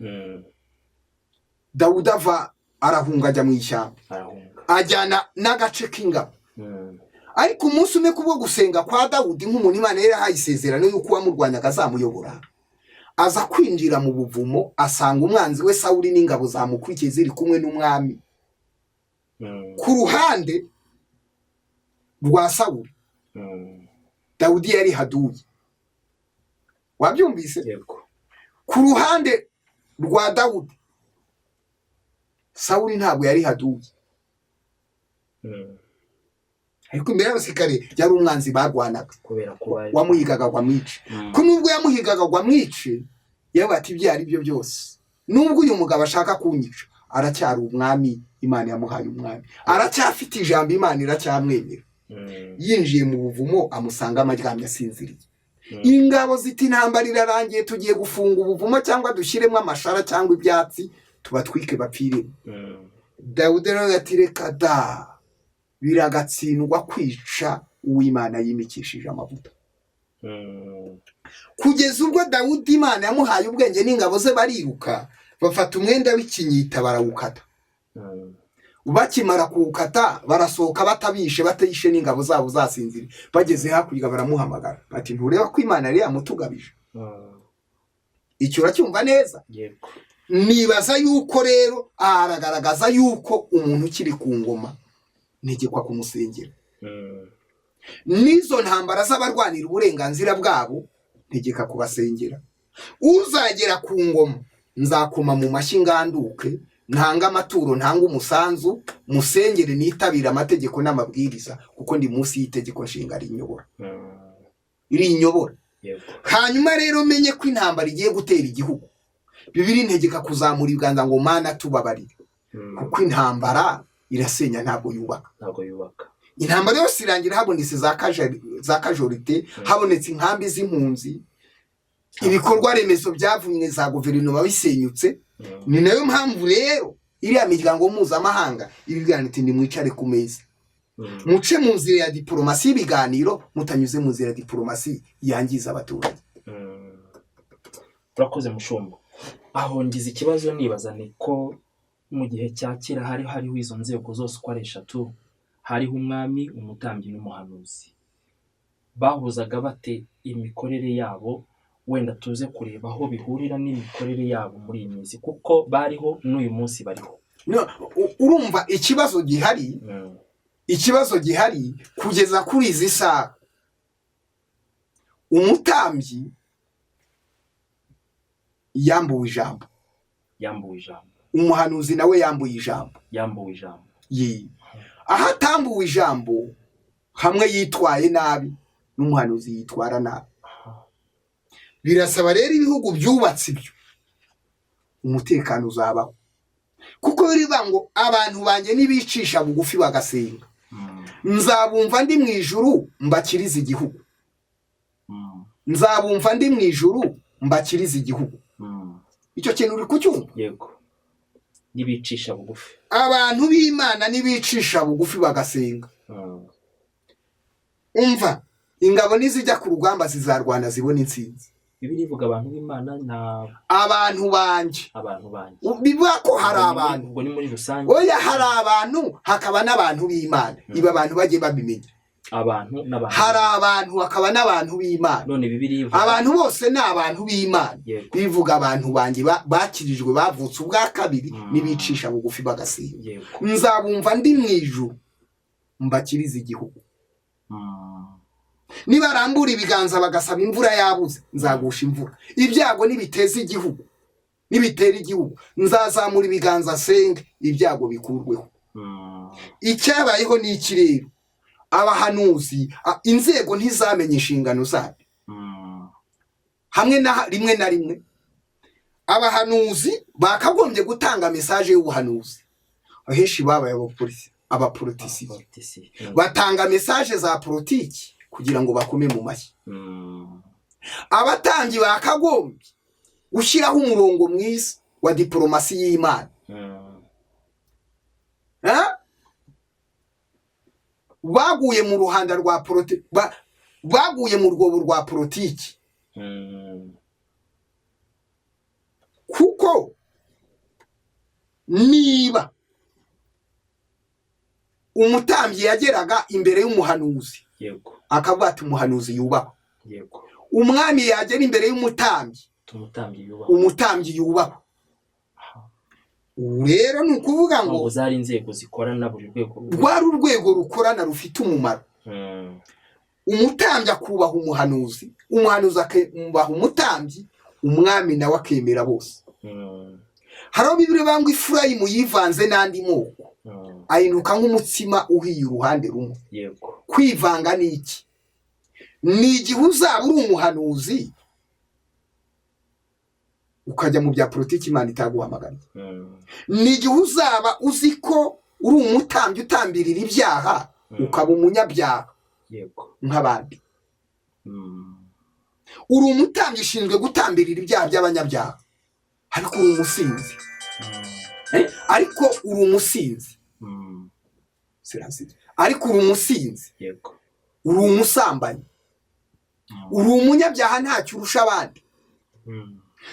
S1: Dawudi ava arahunga ajya mu ishyamba, ajyana n'agace k'ingabo. Ariko umunsi umwe, kubwo gusenga kwa Dawudi nk'umuntu Imana yari yahaye isezerano y'uko uwamurwanyaga azamuyobora, aza kwinjira mu buvumo, asanga umwanzi we Sawuli n'ingabo zamukurikiye ziri kumwe n'umwami. Ku ruhande rwa Sawuli, Dawudi yari haduye. Wabyumvise?
S2: Yego.
S1: Ku ruhande rwa Dawudi, Sawuli ntabwo yari haduye, ariko imbere y'abasirikare yari umwanzi barwanaga, wamuhigaga ngo amwice. Ko nubwo yamuhigaga ngo amwice, yewe ati ibyo ari byo byose, nubwo uyu mugabo ashaka kunyica, aracyari umwami, Imana yamuhaye umwami, aracyafite ijambo, Imana iracyamwemera. Yinjiye mu buvumo amusanga aryamye asinziriye. Ingabo ziti intambara irarangiye, tugiye gufunga ubuvumo cyangwa dushyiremo amashara cyangwa ibyatsi tubatwike bapfiremo. Dawudi rero ati reka da, biragatsindwa kwica uw'Imana yimikishije amavuta. Kugeza ubwo Dawudi Imana yamuhaye ubwenge n'ingabo ze bariruka, bafata umwenda w'ikinyita barawukata. Bakimara kuwukata barasohoka batabishe, batayishe n'ingabo zabo zasinziriye. Bageze hakurya baramuhamagara bati ntureba ko Imana yari yamutugabije? Icyo uracyumva neza?
S2: Yego.
S1: Nibaza yuko rero aragaragaza yuko umuntu ukiri ku ngoma ntegekwa kumusengera. N'izo ntambara z'abarwanira uburenganzira bwabo ntegeka kubasengera. Uzagera ku ngoma nzakoma mu mashyi nganduke, ntanga amaturo, ntanga umusanzu, musengere, nitabire amategeko n'amabwiriza, kuko ndi munsi y'itegeko nshinga rinyobora, rinyobora. Hanyuma rero menye ko intambara igiye gutera igihugu, Bibiliya integeka kuzamura ibiganza ngo Mana tubabarire, kuko intambara Irasenya, ntabwo yubaka.
S2: Ntabwo yubaka.
S1: Intambara yose irangira habonetse za casualties, habonetse inkambi z'impunzi, ibikorwa remezo byavumwe za guverinoma bisenyutse. Ni nayo mpamvu rero iriya miryango mpuzamahanga ibibwira iti: "Nimwicare ku meza, muce mu nzira ya diporomasi y'ibiganiro, mutanyuze mu nzira ya diporomasi yangiza abaturage."
S2: Urakoze, mushumba. Aho ngize ikibazo nibaza ni ko mu gihe cya kera hari hariho izo nzego zose uko ari eshatu, hariho umwami, umutambyi n'umuhanuzi. Bahuzaga bate imikorere yabo? Wenda tuze kureba aho bihurira n'imikorere yabo muri iyi minsi, kuko bariho n'uyu munsi bariho.
S1: No, urumva ikibazo gihari, ikibazo gihari kugeza kuri izi saha, umutambyi yambuwe ijambo.
S2: Yambuwe ijambo.
S1: Umuhanuzi nawe yambuye ijambo.
S2: Yambuwe ijambo.
S1: Ye. Aho atambuwe ijambo, hamwe yitwaye nabi, n'umuhanuzi yitwara nabi. Birasaba rero ibihugu byubatse ibyo, umutekano uzabaho, kuko birivuga ngo: "Abantu banjye nibicisha bugufi bagasenga, nzabumva ndi mu ijuru, mbakirize igihugu." Nzabumva ndi mu ijuru, mbakirize igihugu. Icyo kintu uri kucyumva?
S2: Yego, nibicisha bugufi.
S1: Abantu b'Imana nibicisha bugufi bagasenga, umva, ingabo nizijya ku rugamba zizarwana zibona intsinzi.
S2: Bibiliya ivuga abantu b'Imana na
S1: Abantu banjye.
S2: Abantu banjye.
S1: Bivuga ko hari
S2: Ubwo ni muri-
S1: abantu.
S2: Ubwo ni muri rusange.
S1: Oya, hari abantu, hakaba n'abantu b'Imana. Ibi abantu bajye babimenya.
S2: Abantu n'abantu.
S1: Hari abantu, hakaba n'abantu b'Imana.
S2: None Bibiliya ivuga
S1: Abantu bose ni abantu b'Imana. Bivuga abantu banjye bakirijwe, bavutse ubwa kabiri, nibicisha bugufi bagasenga, nzabumva ndi mu ijuru, mbakirize igihugu. Nibarambura ibiganza bagasaba imvura yabuze, nzagusha imvura. Ibyago nibiteza igihugu, nibitera igihugu, nzazamura ibiganza senge, ibyago bikurweho. Icyabayeho ni iki rero? Abahanuzi, inzego ntizamenye inshingano zabyo. Hamwe na rimwe na rimwe abahanuzi bakagombye gutanga message y'ubuhanuzi, ahenshi babaye abapolisi, abapolitisiye.
S2: Abapolitisiye.
S1: Batanga message za politiki kugira ngo bakome mu mashyi. Abatambyi bakagombye gushyiraho umurongo mwiza wa diporomasi y'Imana. Ha? Baguye mu ruhanda rwa baguye mu rwobo rwa politiki, kuko niba umutambyi yageraga imbere y'umuhanuzi akavuga ati: "Umuhanuzi yubahwe." Umwami yagera imbere y'umutambyi,
S2: Umutambyi yubahwe.
S1: "Umutambyi yubahwe." Ubu rero ni ukuvuga ngo
S2: Ngo zari inzego zikorana, buri rwego
S1: rwari urwego rukorana rufite umumaro. Umutambyi akubaha umuhanuzi, umuhanuzi akubaha umutambyi, umwami nawe akemera bose. Hari aho Bibiliya banga Efurayimu yivanze n'andi moko, ahinduka nk'umutsima uhiye uruhande rumwe. Kwivanga ni iki? Ni igihe uzaba uri umuhanuzi ukajya mu bya politiki Imana itaguhamagariye. Ni igihe uzaba uzi ko uri umutambyi utambirira ibyaha, ukaba umunyabyaha nk'abandi. Uri umutambyi ushinzwe gutambirira ibyaha by'abanyabyaha, ariko uri umusinzi. Ariko uri umusinzi. Siransize. Ariko uri umusinzi. Uri umusambanyi. Uri umunyabyaha, ntacyo urusha abandi.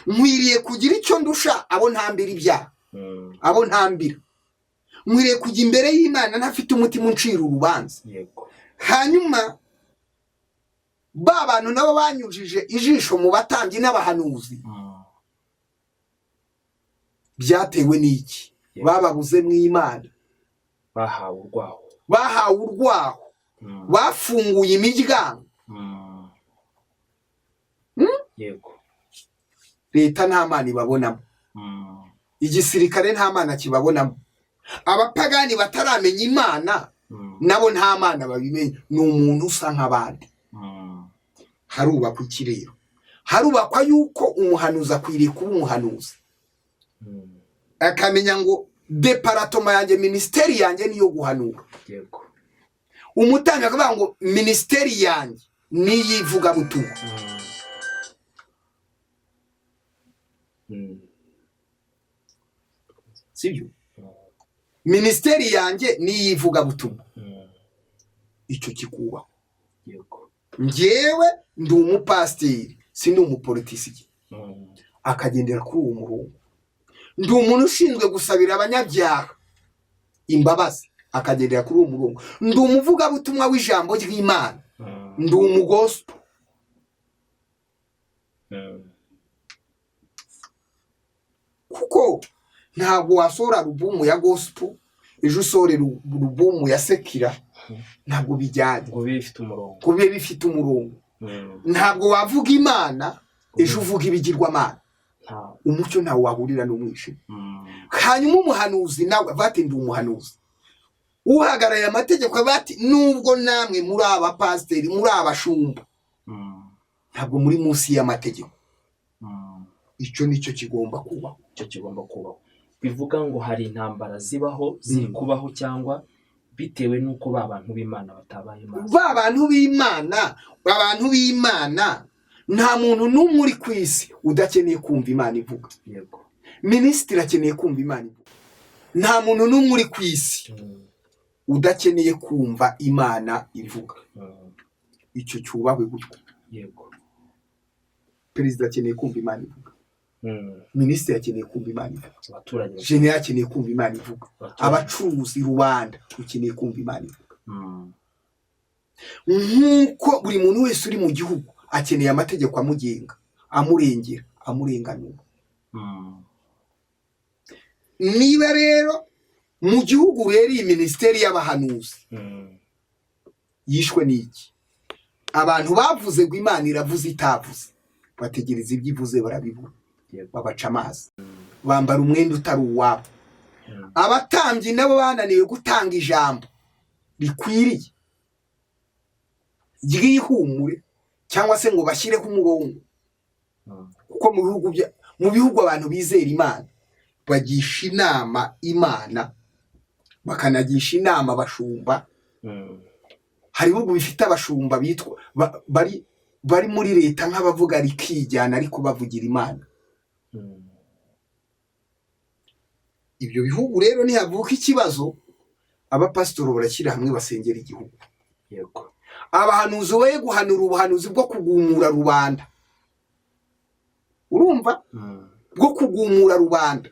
S1: Nkwiriye kugira icyo ndusha abo ntambira ibyaha, abo ntambira. Nkwiriye kujya imbere y'Imana ntafite umutima uncira urubanza. Hanyuma ba bantu nabo banyujije ijisho mu batambyi n'abahanuzi. Byatewe n'iki? Bababuze mu Imana.
S2: Bahawe urwaho.
S1: Bahawe urwaho. Bafunguye imiryango. Leta nta Mana ibabonamo. Igisirikare nta Mana kibabonamo. Abapagani bataramenya Imana nabo nta Mana babimenya, ni umuntu usa nk'abandi. Harubakwa iki rero? Harubakwa yuko umuhanuzi akwiriye kuba umuhanuzi, akamenya ngo Département yanjye, minisiteri yanjye niyo guhanura. Umutambyi akavuga ngo minisiteri yanjye n'iyivugabutumwa. Sibyo? Minisiteri yanjye n'iyivugabutumwa. Icyo kikubaho. Njyewe ndi umupasiteri, si ndi umupolitisiye. Akagendera kuri uwo murongo. Ndi umuntu ushinzwe gusabira abanyabyaha imbabazi, akagendera kuri uwo murongo. Ndi umuvugabutumwa w'ijambo ry'Imana, ndi umugospo. Kuko ntabwo wasohora alubumu ya gospel ejo usohore alubumu ya secular, ntabwo bijyanye.
S2: Ngo bibe bifite umurongo.
S1: Ngo bibe bifite umurongo. Ntabwo wavuga Imana ejo uvuga ibigirwamana. Umucyo ntawe wahurira n'umwijima. Hanyuma umuhanuzi nawe bati ndi umuhanuzi uhagarariye amategeko, bati nubwo namwe muri abapasiteri, muri abashumba, ntabwo muri munsi y'amategeko. Icyo nicyo kigomba kubaho.
S2: Icyo kigomba kubaho bivuga ngo hari intambara zibaho, ziri kubaho, cyangwa bitewe n'uko ba bantu b'Imana batabaye maso.
S1: Ba bantu b'Imana, abantu b'Imana, nta muntu n'umwe uri ku isi udakeneye kumva Imana ivuga. Minisitiri akeneye kumva Imana ivuga. Nta muntu n'umwe uri ku isi udakeneye kumva Imana ivuga. Icyo cyubahwe gutyo. Perezida akeneye kumva Imana ivuga. Minisitiri akeneye kumva Imana ivuga.
S2: Abaturage.
S1: Jenerali akeneye kumva Imana ivuga. Abacuruzi, rubanda ukeneye kumva Imana ivuga. Nk'uko buri muntu wese uri mu gihugu akeneye amategeko amugenga, amurengera, amurenganura. Niba rero mu gihugu rero iyi minisiteri y'abahanuzi yishwe n'iki? Abantu bavuze ngo Imana iravuze itavuze, bategereza ibyo ivuze barabibura, babaca amazi, bambara umwenda utari uwabo. Abatambyi nabo bananiwe gutanga ijambo rikwiriye ry'ihumure cyangwa se ngo bashyireho umurongo. Kuko mu bihugu abantu bizera Imana bagisha inama Imana, bakanagisha inama abashumba. Hari ibihugu bifite abashumba bitwa bari muri leta nk'abavuga rikijyana, ariko bavugira Imana. Ibyo bihugu rero nihavuka ikibazo, abapasitori barashyira hamwe basengera igihugu. Abahanuzi be guhanura ubuhanuzi bwo kugumura rubanda, urumva, bwo kugumura rubanda.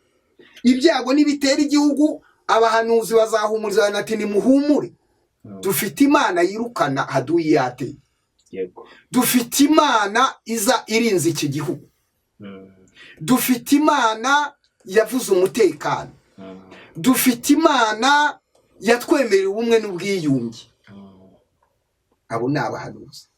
S1: Ibyago nibitera igihugu, abahanuzi bazahumuriza abantu ati nimuhumure, dufite Imana yirukana haduyi yateye. Dufite Imana iza irinze iki gihugu. Dufite Imana yavuze umutekano. Dufite Imana yatwemereye ubumwe n'ubwiyunge. Abo ni abahanuzi.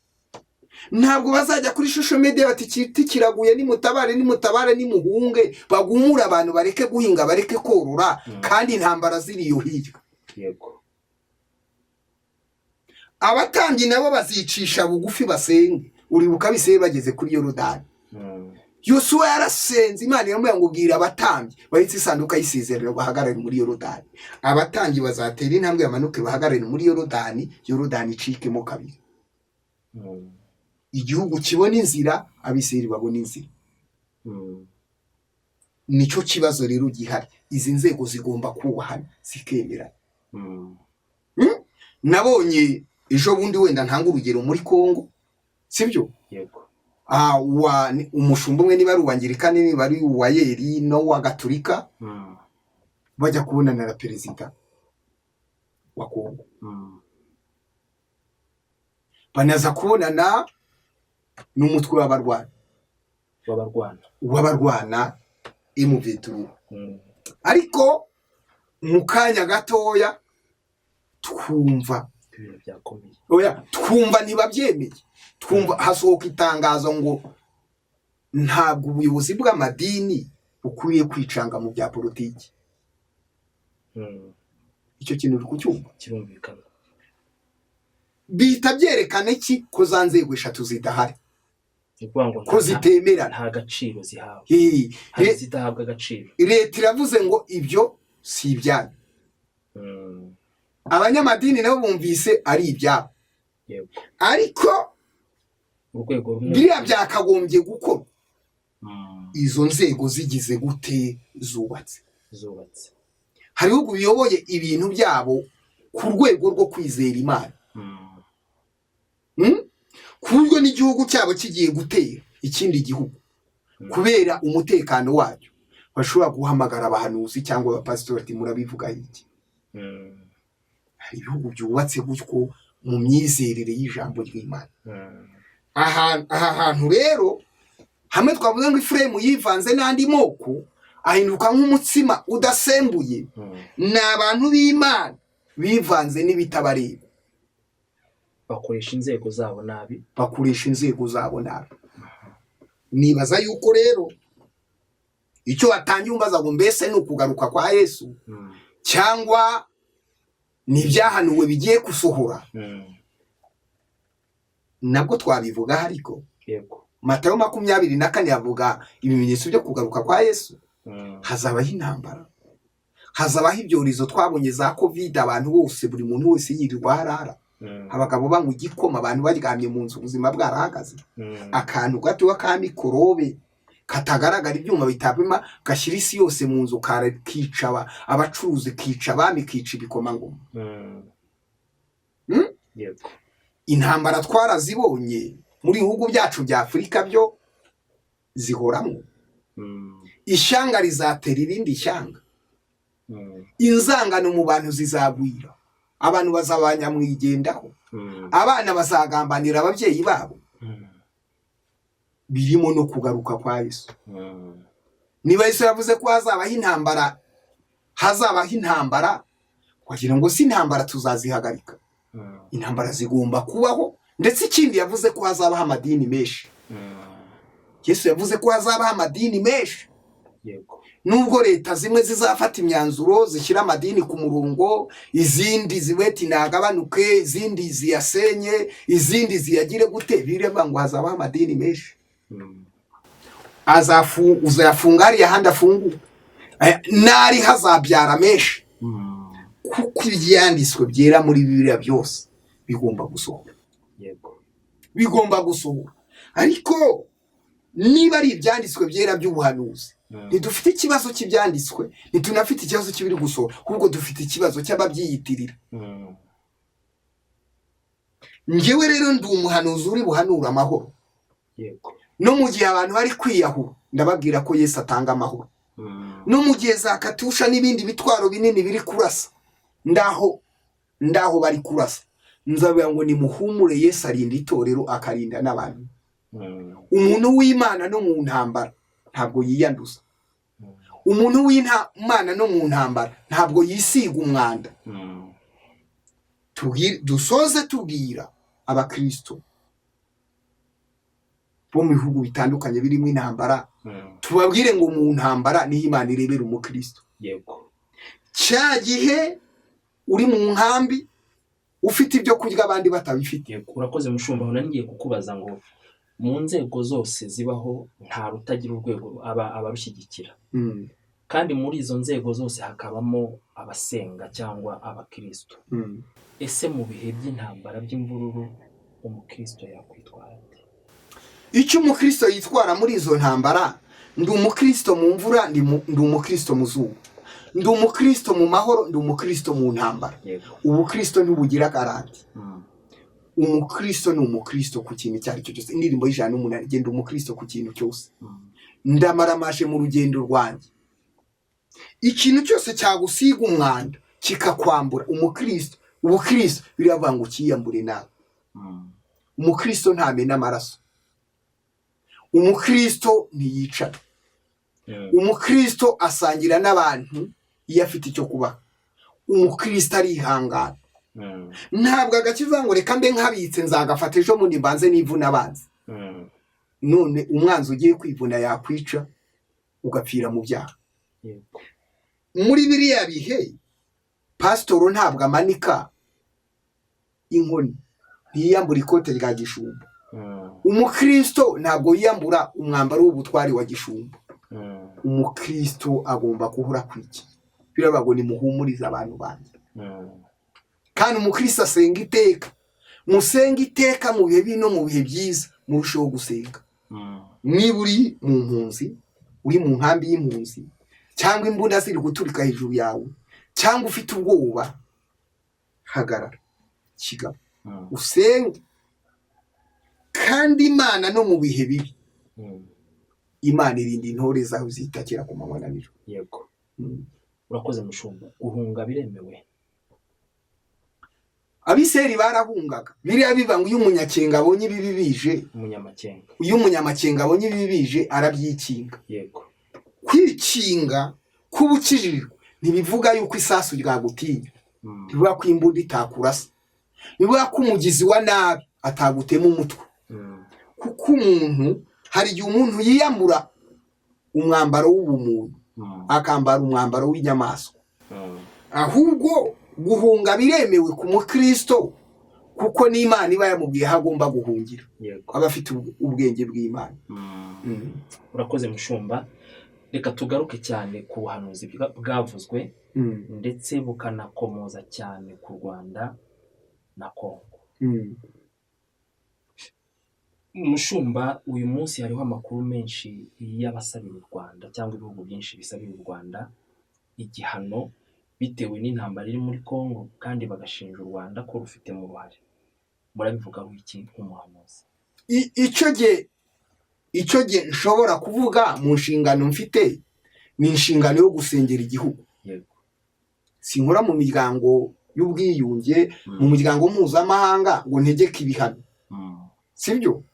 S1: Ntabwo bazajya kuri social media bati igiti kiraguye, nimutabare, nimutabare, nimuhunge, bagumure abantu, bareke guhinga, bareke korora, kandi intambara ziri iyo hirya. Abatambyi nabo bazicisha bugufi basenge. Uribuka abisirayeli bageze kuri Yorodani, Yosuwa yarasenze, Imana iramubwira ngo bwira abatambyi bahetse isanduka y'isezerano bahagarare muri Yorodani. Abatambyi bazatera intambwe bamanuke bahagarare muri Yorodani, Yorodani icikemo kabiri, igihugu kibona inzira, abisirayeli babona inzira. Nicyo kibazo rero gihari. Izi nzego zigomba kubahana, zikemerana. Nabonye ejo bundi, wenda ntanga urugero, muri Kongo, sibyo?
S2: Yego.
S1: Umushumba umwe, niba ari uwangirikani, niba ari uwa yeri no wa gaturika, bajya kubonana na perezida wa Kongo, banaza kubonana n'umutwe w'abarwana
S2: w'abarwana.
S1: W'abarwana M23. Ariko mu kanya gatoya twumva
S2: Ibintu byakomeye.
S1: Oya, twumva ntibabyemeye, twumva hasohoka itangazo ngo ntabwo ubuyobozi bw'amadini bukwiriye kwicanga mu bya politiki. Icyo kintu uri kucyumva?
S2: Kirumvikana.
S1: Bihita byerekana iki? Ko za nzego eshatu zidahari,
S2: Ni ukuvuga ngo
S1: ko zitemerana.
S2: Nta gaciro zihawe. Hari izidahabwa agaciro.
S1: Leta iravuze ngo ibyo Si ibyanyu. Abanyamadini nabo bumvise ari ibyabo. Ariko
S2: urwego rumwe
S1: biriya byakagombye gukorwa izo nzego zigize gute? Zubatse.
S2: Zubatse.
S1: Hari ibihugu biyoboye ibintu byabo ku rwego rwo kwizera Imana, Ku buryo n'igihugu cyabo kigiye gutera ikindi gihugu, kubera umutekano wacyo bashobora guhamagara abahanuzi cyangwa abapasitori ati: "Murabivuga iki?" Hari ibihugu byubatse gutyo mu myizerere y'ijambo ry'Imana. Aha hantu rero hamwe twavuze ngo Efuremu yivanze n'andi moko ahinduka nk'umutsima udasembuye, ni abantu b'Imana bivanze n'ibitabareba.
S2: Bakoresha inzego zabo nabi.
S1: Bakoresha inzego zabo nabi. Nibaza yuko rero icyo watangiye umbaza ngo mbese ni ukugaruka kwa Yesu cyangwa ni ibyahanuwe bigiye gusohora, nabwo twabivuga, ariko Matayo 24 yavuga ibimenyetso byo kugaruka kwa Yesu. Hazabaho intambara, hazabaho ibyorezo. Twabonye za COVID, abantu bose, buri muntu wese yirirwa harara, abagabo banywa igikoma, abantu baryamye mu nzu, ubuzima bwarahagaze. Akantu gato ka mikorobe katagaragara, ibyuma bitapima, gashyira isi yose mu nzu, kica abacuruzi, kica abami, kica ibikomangoma. Intambara twarazibonye muri bihugu byacu bya Afurika, byo zihoramo. Ishyanga rizatera irindi shyanga. Inzangano mu bantu zizagwira, abantu bazaba nyamwigendaho, abana bazagambanira ababyeyi babo. Birimo no kugaruka kwa Yesu. Niba Yesu yavuze ko hazabaho intambara, hazabaho intambara, wagira ngo si intambara tuzazihagarika? Intambara zigomba kubaho. Ndetse ikindi, yavuze ko hazabaho amadini menshi. Yesu yavuze ko hazabaho amadini menshi. Nubwo leta zimwe zizafata imyanzuro zishyira amadini ku murongo, izindi ziweti ntagabanuke, izindi ziyasenye, izindi ziyagire gute, bireba ngo hazabaho amadini menshi. Uzayafunga hariya ahandi afunguka, n'ari hazabyara menshi, kuko ibyanditswe byera muri Bibiliya byose bigomba gusohora. Bigomba gusohora. Ariko niba ari ibyanditswe byera by'ubuhanuzi, ntidufite ikibazo cy'ibyanditswe, ntitunafite ikibazo cy'ibiri gusohora, ahubwo dufite ikibazo cy'ababyiyitirira. Njyewe rero ndi umuhanuzi uri buhanura amahoro. No mu gihe abantu bari kwiyahura, ndababwira ko Yesu atanga amahoro. No mu gihe za katusha n'ibindi bitwaro binini biri kurasa, ndaho ndaho bari kurasa, nzabwira ngo nimuhumure, Yesu arinda itorero, akarinda n'abantu. Umuntu w'Imana no mu ntambara ntabwo yiyanduza. Umuntu w'Imana no mu ntambara ntabwo yisiga umwanda. Dusoze tubwira abakristo bo mu bihugu bitandukanye birimo intambara, tubabwire ngo mu ntambara niho Imana irebera umukristo. Cya gihe uri mu nkambi ufite ibyo kurya abandi batabifite.
S2: Yego, urakoze mushumba. Aho nari ngiye kukubaza ngo mu nzego zose zibaho nta rutagira urwego aba abarushyigikira, kandi muri izo nzego zose hakabamo abasenga cyangwa abakristo. Ese mu bihe by'intambara, by'imvururu, umukristo yakwitwara ate?
S1: Icyo umukristo yitwara muri izo ntambara: ndi umukristo mu mvura, ndi umukristo mu zuba, ndi umukristo mu mahoro, ndi umukristo mu ntambara. Ubukristo ntibugira garantie. Umukristo ni umukristo ku kintu icyo ari cyo cyose. Indirimbo y'108: genda umukristo ku kintu cyose. Ndamaramaje mu rugendo rwanjye. Ikintu cyose cyagusiga umwanda, kikakwambura umukristo, ubukristo, biravuga ngo ukiyambure nawe. Umukristo ntamena amaraso, umukristo ntiyicara. Umukristo asangira n'abantu iyo afite icyo kubaha. Umukristo arihangana. Ntabwo agakiza ngo reka mbe nkabitse, nzagafata ejo bundi, mbanze nivuna abanzi. None umwanzi ugiye kwivuna yakwica, ugapfira mu byaha. Muri biriya bihe pasitoro ntabwo amanika inkoni, ntiyiyambura ikote rya gishumba. Umukristo ntabwo yiyambura umwambaro w'ubutwari wa gishumba. Umukristo agomba guhora akwikiye. Biravuga ngo nimuhumurize abantu banjye. Kandi umukristo asenga iteka. Musenge iteka mu bihe bibi no mu bihe byiza, murusheho gusenga. Niba uri mu mpunzi, uri mu nkambi y'impunzi, cyangwa imbunda ziri guturika hejuru yawe, cyangwa ufite ubwoba, hagarara kigabo, usenge. Kandi Imana no mu bihe bibi, Imana irinda intore zawe zitakira ku manywa na nijoro.
S2: Yego. Urakoze, mushumba. Guhunga biremewe?
S1: Abiseri barahungaga. Biriya biba ngo iyo umunyakenga abonye ibibi bije,
S2: Umunyamakenga.
S1: iyo umunyamakenga abonye ibibi bije, arabyikinga. Kwikinga kuba ukijijwe ntibivuga yuko isasu ryagutinya, ntibivuga ko imbunda itakurasa, ntibivuga ko umugizi wa nabi atagutema umutwe. Kuko umuntu, hari igihe umuntu yiyambura umwambaro w'ubumuntu, akambara umwambaro w'inyamaswa. Ahubwo guhunga biremewe ku mukristo, kuko n'Imana iba yamubwiye aho agomba guhungira. Aba afite ubwenge bw'Imana.
S2: Urakoze, mushumba. Reka tugaruke cyane ku buhanuzi bwavuzwe, ndetse bukanakomoza cyane ku Rwanda na Kongo. Mushumba, uyu munsi hariho amakuru menshi y'abasabira u Rwanda, cyangwa ibihugu byinshi bisabira u Rwanda igihano bitewe n'intambara iri muri Kongo, kandi bagashinja u Rwanda ko rufitemo uruhare. Murabivugaho iki nk'umuhanuzi?
S1: Icyo gihe nshobora kuvuga mu nshingano mfite ni inshingano yo gusengera igihugu. Sinkora mu miryango y'ubwiyunge, mu muryango mpuzamahanga ngo ntegeke ibihano, sibyo?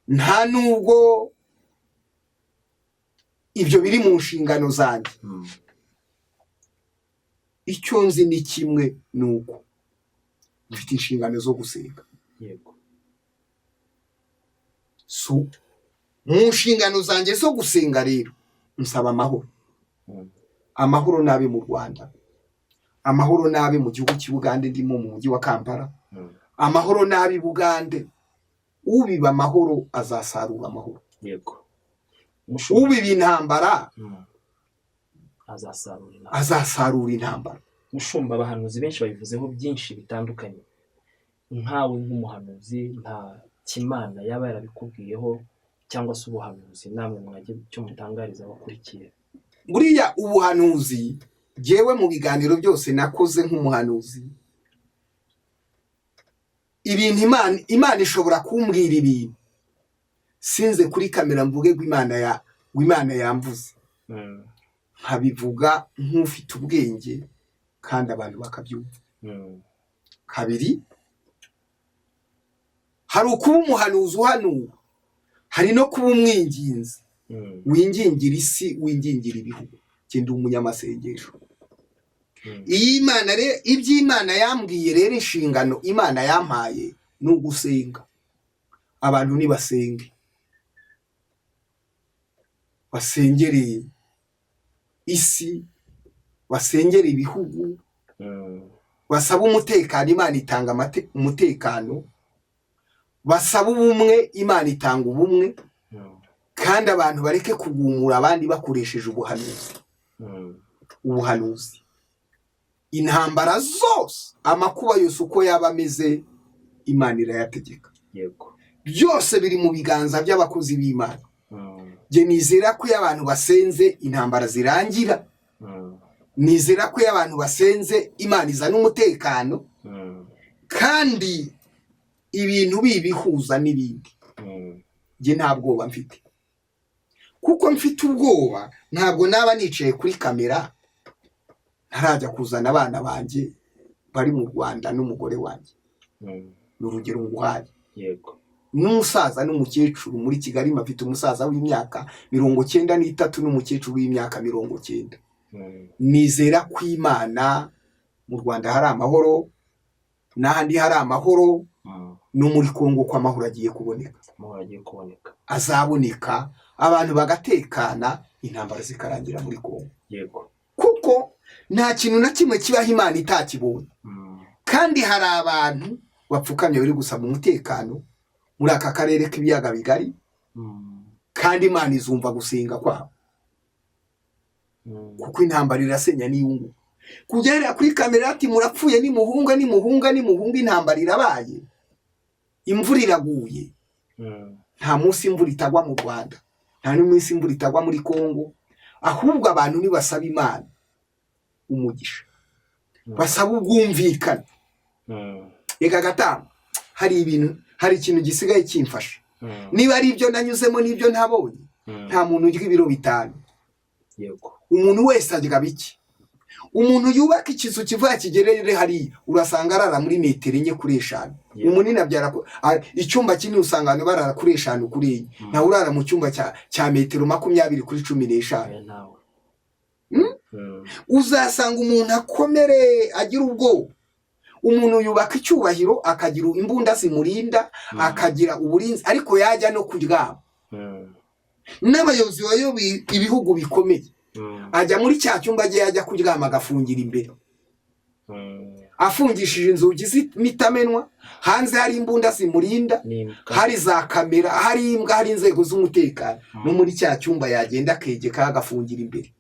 S1: Nta nubwo ibyo biri mu nshingano zanjye. Icyo nzi ni kimwe, ni uko mfite inshingano zo gusenga. So mu nshingano zanjye zo gusenga rero, nsaba amahoro. Amahoro n'abe mu Rwanda, amahoro n'abe mu gihugu cy'Ubugande ndimo, mu mujyi wa Kampala. Amahoro n'abe i Bugande. Ubiba amahoro azasarura amahoro.
S2: Mushumba,
S1: Ubiba intambara
S2: azasarura intambara.
S1: azasarura intambara.
S2: Mushumba, abahanuzi benshi babivuzeho byinshi bitandukanye. Nkawe nk'umuhanuzi, nta kimana yaba yarabikubwiyeho, cyangwa se ubuhanuzi namwe mwagira icyo mutangariza abakurikiye?
S1: Buriya ubuhanuzi, jyewe mu biganiro byose nakoze nk'umuhanuzi, ibintu Imana ishobora kumbwira ibintu, sinze kuri kamera mvuge ngo Imana yamvuze, nkabivuga nk'ufite ubwenge kandi abantu bakabyumva. Kabiri, hari ukuba umuhanuzi uhanura, hari no kuba umwinginzi wingingira isi, wingingira ibihugu. Njye ndi umunyamasengesho. Iyi Imana rero, iby'Imana yambwiye rero, inshingano Imana yampaye ni ugusenga. Abantu nibasenge, basengere isi, basengere ibihugu, basaba umutekano, Imana itanga umutekano, basaba ubumwe, Imana itanga ubumwe. Kandi abantu bareke kugumura abandi bakoresheje ubuhanuzi. Ubuhanuzi, intambara zose, amakuba yose uko yaba ameze, Imana irayategeka. Byose biri mu biganza by'abakozi b'Imana. Njye nizera ko iyo abantu basenze intambara zirangira. Nizera ko iyo abantu basenze Imana izana umutekano. Kandi ibintu bibihuza n'ibindi. Njye nta bwoba mfite, kuko mfite ubwoba ntabwo naba nicaye kuri kamera ntarajya kuzana abana banjye bari mu Rwanda n'umugore wanjye. Ni urugero nguhaye. N'umusaza n'umukecuru muri Kigali, mafite umusaza w'imyaka 93 n'umukecuru w'imyaka 90. Nizera ko Imana, mu Rwanda hari amahoro, n'ahandi hari amahoro, no muri Kongo ko amahoro agiye kuboneka.
S2: Amahoro agiye kuboneka.
S1: Azaboneka, abantu bagatekana, intambara zikarangira muri Kongo. Kuko nta kintu na kimwe kibaho Imana itakibonye. Kandi hari abantu bapfukamye bari gusaba umutekano muri aka karere k'ibiyaga bigari, kandi Imana izumva gusenga kwabo, kuko intambara irasenya n'iyungu. Kugera kuri kamera ati murapfuye, nimuhunga, nimuhunga, nimuhunga, intambara irabaye, imvura iraguye. Nta munsi imvura itagwa mu Rwanda, nta n'umunsi imvura itagwa muri Kongo. Ahubwo abantu nibasaba Imana umugisha, basaba ubwumvikane. Reka gatamba, hari ibintu, hari ikintu gisigaye kimfasha. Niba ari ibyo nanyuzemo n'ibyo ntabonye, nta muntu urya ibiro 5. Umuntu wese arya bike. Umuntu yubaka ikizu kivuga kigerere hariya, urasanga arara muri metero 4 kuri 5. Umunini abyara icyumba kinini, usanga abantu barara kuri 5 kuri 4. Ntawe urara mu cyumba cya metero 20 kuri 15. Uzasanga umuntu akomere, agira ubwoba. Umuntu yubaka icyubahiro, akagira imbunda zimurinda, akagira uburinzi, ariko yajya no kuryama. N'abayobozi bayoboye ibihugu bikomeye, ajya muri cya cyumba agiye ajya kuryama agafungira imbere, afungishije inzugi z'imitamenwa, hanze hari imbunda zimurinda, hari za kamera, hari imbwa, hari inzego z'umutekano. No muri cya cyumba yagenda akegeka agafungira imbere.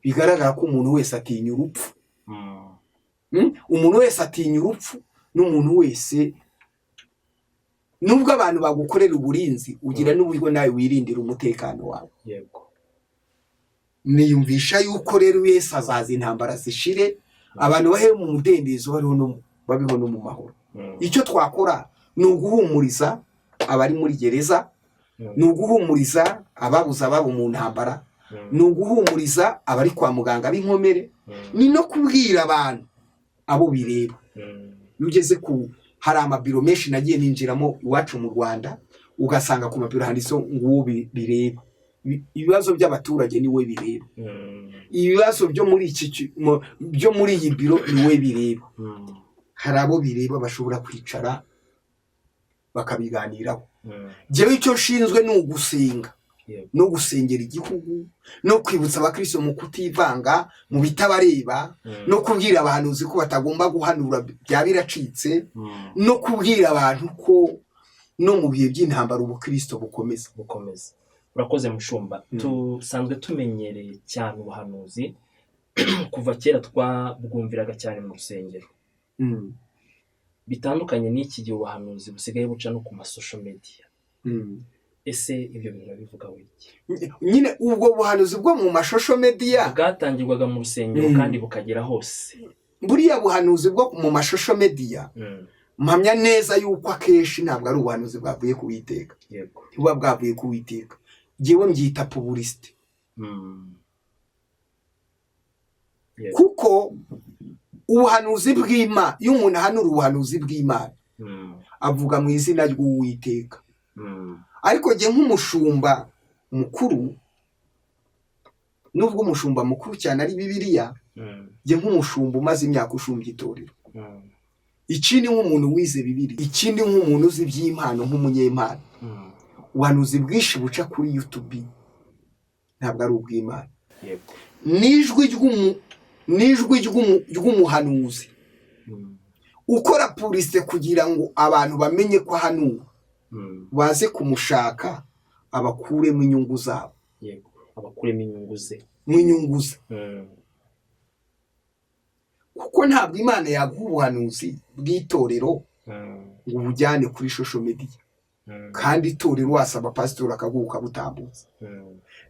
S1: Bigaragara ko umuntu wese atinya urupfu. Umuntu wese atinya urupfu, n'umuntu wese, nubwo abantu bagukorera uburinzi, ugira n'uburyo nawe wirindira umutekano wawe. Niyumvisha yuko rero Yesu azaza intambara zishire, abantu bahe mu mudendezo, babeho no mu mahoro. Icyo twakora ni uguhumuriza abari muri gereza, ni uguhumuriza ababuze ababo mu ntambara, ni uguhumuriza abari kwa muganga b'inkomere, ni no kubwira abantu abo bireba. Iyo ugeze ku, hari amabiro menshi nagiye ninjiramo iwacu mu Rwanda, ugasanga ku mabiro handitseho ngo uwo bireba, ibibazo by'abaturage niwe bireba, ibibazo byo muri iki byo muri iyi biro niwe bireba. Hari abo bireba bashobora kwicara bakabiganiraho. Njyewe icyo nshinzwe ni ugusenga no gusengera igihugu, no kwibutsa abakristo mu kutivanga mu bitabareba, no kubwira abahanuzi ko batagomba guhanura bya biracitse, no kubwira abantu ko no mu bihe by'intambara ubukristo bukomeza.
S2: Bukomeza. Urakoze mushumba. Tusanzwe tumenyereye cyane ubuhanuzi, kuva kera twabwumviraga cyane mu rusengero. Bitandukanye n'iki gihe ubuhanuzi busigaye buca no ku ma social media. Ese ibyo bintu bivuga iki?
S1: Nyine ubwo buhanuzi bwo mu ma social media
S2: bwatangirwaga mu rusengero kandi bukagera hose.
S1: Buriya buhanuzi bwo mu ma social media, mpamya neza yuko akenshi ntabwo ari ubuhanuzi bwavuye ku Uwiteka. Buba bwavuye ku Uwiteka. Njyewe mbyita publicité. Kuko ubuhanuzi bw'Imana, iyo umuntu ahanura ubuhanuzi bw'Imana, avuga mu izina ry'Uwiteka. Ariko njye nk'umushumba mukuru, nubwo umushumba mukuru cyane ari Bibiliya, njye nk'umushumba umaze imyaka ushumbye itorero, ikindi nk'umuntu wize Bibiliya, ikindi nk'umuntu uzi iby'impano, nk'umunyempano, ubuhanuzi bwinshi buca kuri YouTube ntabwo ari ubw'Imana. N'ijwi ry'umuhanuzi ukora publicité kugira ngo abantu bamenye ko ahanura, baze kumushaka abakuremo inyungu zabo.
S2: Yego, abakuremo inyungu ze.
S1: Mu inyungu ze. Kuko ntabwo Imana yaguha ubuhanuzi bw'itorero ngo ubujyane kuri social media, kandi itorero wasaba pasitori akaguha ukabutambutsa.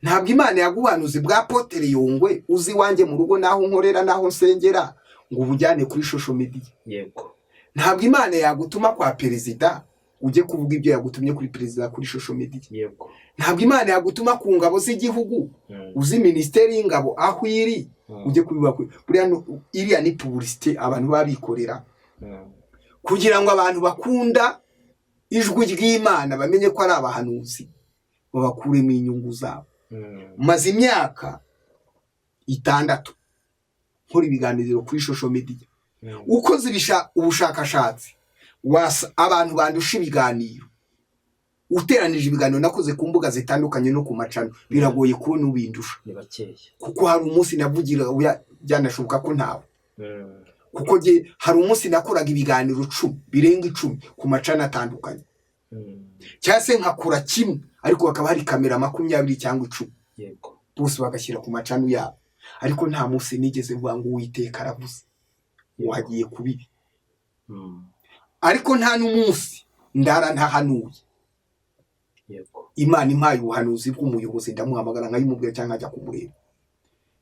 S1: Ntabwo Imana yaguha ubuhanuzi bwa Apotre Yongwe, uzi iwanjye mu rugo n'aho nkorera n'aho nsengera, ngo ubujyane kuri social media. Ntabwo Imana yagutuma kwa perezida ujye kuvuga ibyo yagutumye kuri perezida kuri social media. Ntabwo Imana yagutuma ku ngabo z'igihugu, uzi minisiteri y'ingabo aho iri, ujye kubivuga buriya iriya ni publicité abantu baba bikorera kugira ngo abantu bakunda ijwi ry'Imana bamenye ko ari abahanuzi, babakuremo inyungu zabo. Maze imyaka 6 nkora ibiganiro kuri social media. Ukoze ubushakashatsi, abantu bandusha ibiganiro, uteranije ibiganiro nakoze ku mbuga zitandukanye no ku macano, biragoye kubona ubindusha.
S2: Ni bakeya.
S1: Kuko hari umunsi navugira, oya, byanashoboka ko ntawe, kuko jye hari umunsi nakoraga ibiganiro 10, birenga 10 ku macano atandukanye, cyangwa se nkakora kimwe ariko hakaba hari kamera 20 cyangwa 10, bose bagashyira ku macano yabo. Ariko nta munsi nigeze mvuga ngo Uwiteka aravuze ngo hagiye kuba ibi. Ariko nta n'umunsi ndara ntahanuye. Imana impaye ubuhanuzi bw'umuyobozi, ndamuhamagara nkayimubwira cyangwa nkajya kumureba.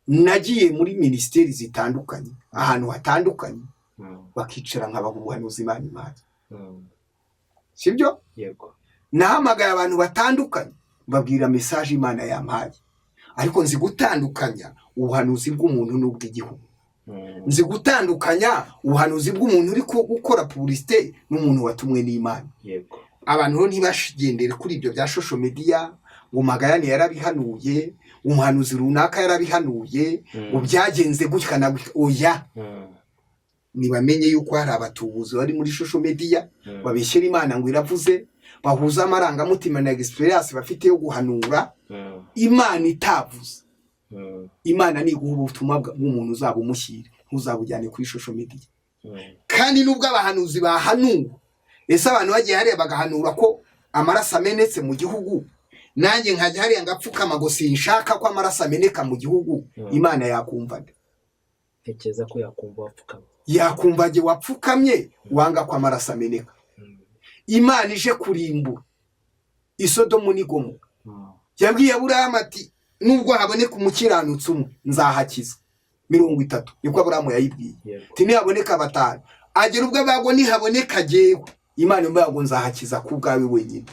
S1: Nagiye muri minisiteri zitandukanye, ahantu hatandukanye, bakicara nkabaha ubuhanuzi Imana impaye. Sibyo?
S2: Yego.
S1: Nahamagaye abantu batandukanye, mbabwira message Imana yampaye. Ariko nzi gutandukanya ubuhanuzi bw'umuntu n'ubw'igihugu. Nzi gutandukanya ubuhanuzi bw'umuntu uri gukora publicité n'umuntu watumwe n'Imana.
S2: Yego.
S1: Abantu rero ntibashigendere kuri ibyo bya social media, ngo Magayane yarabihanuye, umuhanuzi runaka yarabihanuye, ngo byagenze gutya na gutya. Oya, nibamenye yuko hari abatubuzi bari muri social media babeshyera Imana ngo iravuze, bahuza amarangamutima na experience bafite yo guhanura Imana itavuze. Imana niguha ubutumwa bw'umuntu uzaba umushyira, ntuzabujyane kuri social media. Kandi nubwo abahanuzi bahanuwe, ese abantu bagiye hariya bagahanura ko amaraso amenetse mu gihugu, nanjye nkajya hariya ngapfukama ngo sinshaka ko amaraso ameneka mu gihugu, Imana yakumva nde?
S2: Ntekereza ko yakumva wapfukamye.
S1: Yakumva jye wapfukamye wanga ko amaraso ameneka. Imana ije kurimbura Isodomu n'Igomora, yabwiye Aburahamu ati nubwo haboneka umukiranutsi umwe nzahakiza. 30 niko Aburahamu yayibwiye. Ati nihaboneka 5, agera ubwo abago nihaboneka jyewe, Imana imubwira ngo nzahakiza ku bwawe wenyine.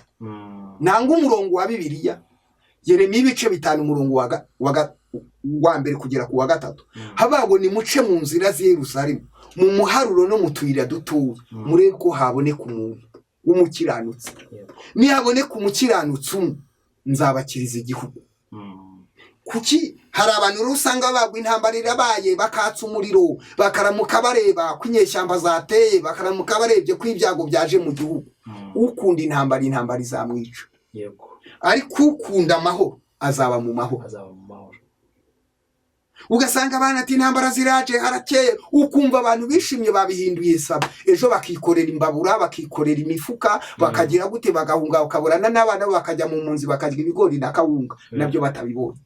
S1: Nanga umurongo wa Bibiliya, Yeremiya ibice 5 umurongo wa 1 kugera ku wa 3. Habago nimuce mu nzira z'i Yerusalemu, mu muharuro no mu tuyira dutuye, murebe ko haboneka umuntu w'umukiranutsi. Nihaboneka umukiranutsi umwe, nzabakiriza igihugu. Kuki hari abantu rero usanga bagwa intambara irabaye, bakatsa umuriro, bakaramuka bareba ko inyeshyamba zateye, bakaramuka barebye ko ibyago byaje mu gihugu. Ukunda intambara, intambara izamwica. Ariko ukunda amahoro azaba mu mahoro.
S2: Azaba mu mahoro.
S1: Ugasanga abana ati intambara ziraje, harakeye, ukumva abantu bishimye babihinduye saba, ejo bakikorera imbabura, bakikorera imifuka, bakagira gute, bagahunga, bakaburana n'abana, bakajya mu mpunzi, bakarya ibigori na kawunga, nabyo batabibonye.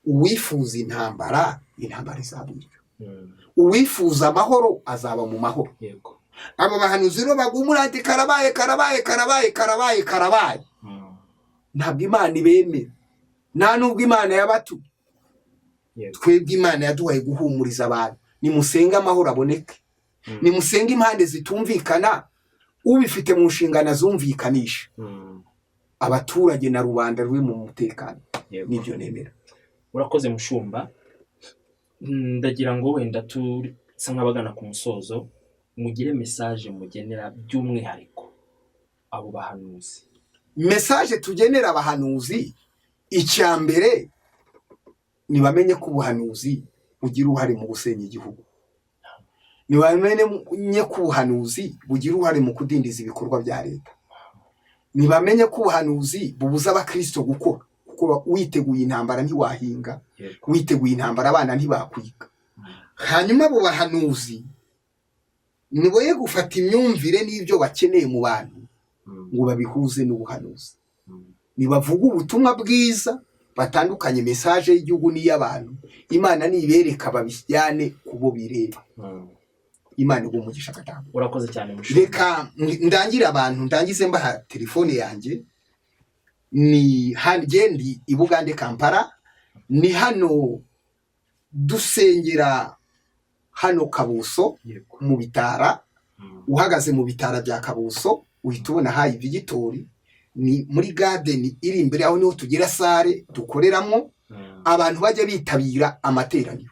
S1: Uwifuza intambara, intambara izamwica. Uwifuza amahoro azaba mu mahoro. Abo bahanuzi rero bagumura ati karabaye, karabaye, karabaye, karabaye, karabaye. Ntabwo Imana ibemera, nta nubwo Imana yabatumye. Twebwe Imana yaduhaye guhumuriza abantu, nimusenge amahoro aboneke, nimusenge impande zitumvikana, ubifite mu nshingano azumvikanisha abaturage na rubanda ruri mu mutekano. Nibyo nemera.
S2: Urakoze mushumba. Ndagira ngo wenda tusa nk'abagana ku musozo, mugire message mugenera by'umwihariko abo bahanuzi.
S1: Message tugenera abahanuzi, icya mbere nibamenye ko ubuhanuzi bugira uruhare mu gusenya igihugu, nibamenye ko ubuhanuzi bugira uruhare mu kudindiza ibikorwa bya leta, nibamenye ko ubuhanuzi bubuza abakristo gukora, kuko witeguye intambara ntiwahinga, witeguye intambara abana ntibakwiga. Hanyuma abo bahanuzi niboye gufata imyumvire n'ibyo bakeneye mu bantu ngo babihuze n'ubuhanuzi. Nibavuga ubutumwa bwiza, batandukanye message y'igihugu n'iy'abantu. Imana nibereka babijyane ku bo bireba. Imana iguhe umugisha gatanu.
S2: Urakoze cyane mushumba.
S1: Reka ndangire abantu, ndangize mbaha telefone yanjye. Ni ndi i Bugande, Kampala, ni hano dusengera hano Kabuso mu bitara. Uhagaze mu bitara bya Kabuso uhita ubona hayi Vigitori, ni muri garden iri imbere aho, niho tugira salle dukoreramo. Abantu bajya bitabira amateraniro.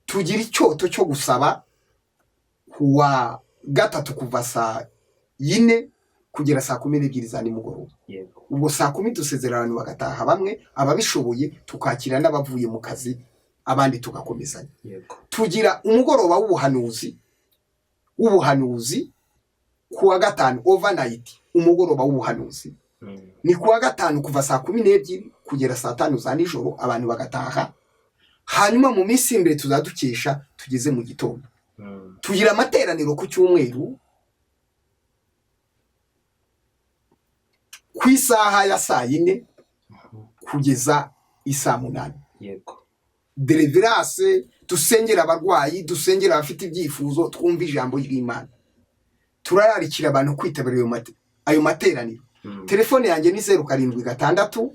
S1: Tugira icyoto cyo gusaba kuwa gatatu kuva saa 4 kugera saa 12 za nimugoroba. Ubwo saa 10 dusezerera abantu bagataha, bamwe ababishoboye tukakira n'abavuye mu kazi, abandi tugakomezanya. Tugira umugoroba w'ubuhanuzi kuwa gatanu, overnight, umugoroba w'ubuhanuzi ni kuwa gatanu kuva saa 12 kugera saa 5 za nijoro, abantu bagataha. Hanyuma mu minsi imbere tuzadukesha tugeze mu gitondo. Tugira amateraniro ku cyumweru ku isaha ya saa 4 kugeza isaa 8. Deliverance, dusengera abarwayi, dusengera abafite ibyifuzo, twumve ijambo ry'Imana. Turararikira abantu kwitabira ayo materaniro. Telefone yanjye ni 076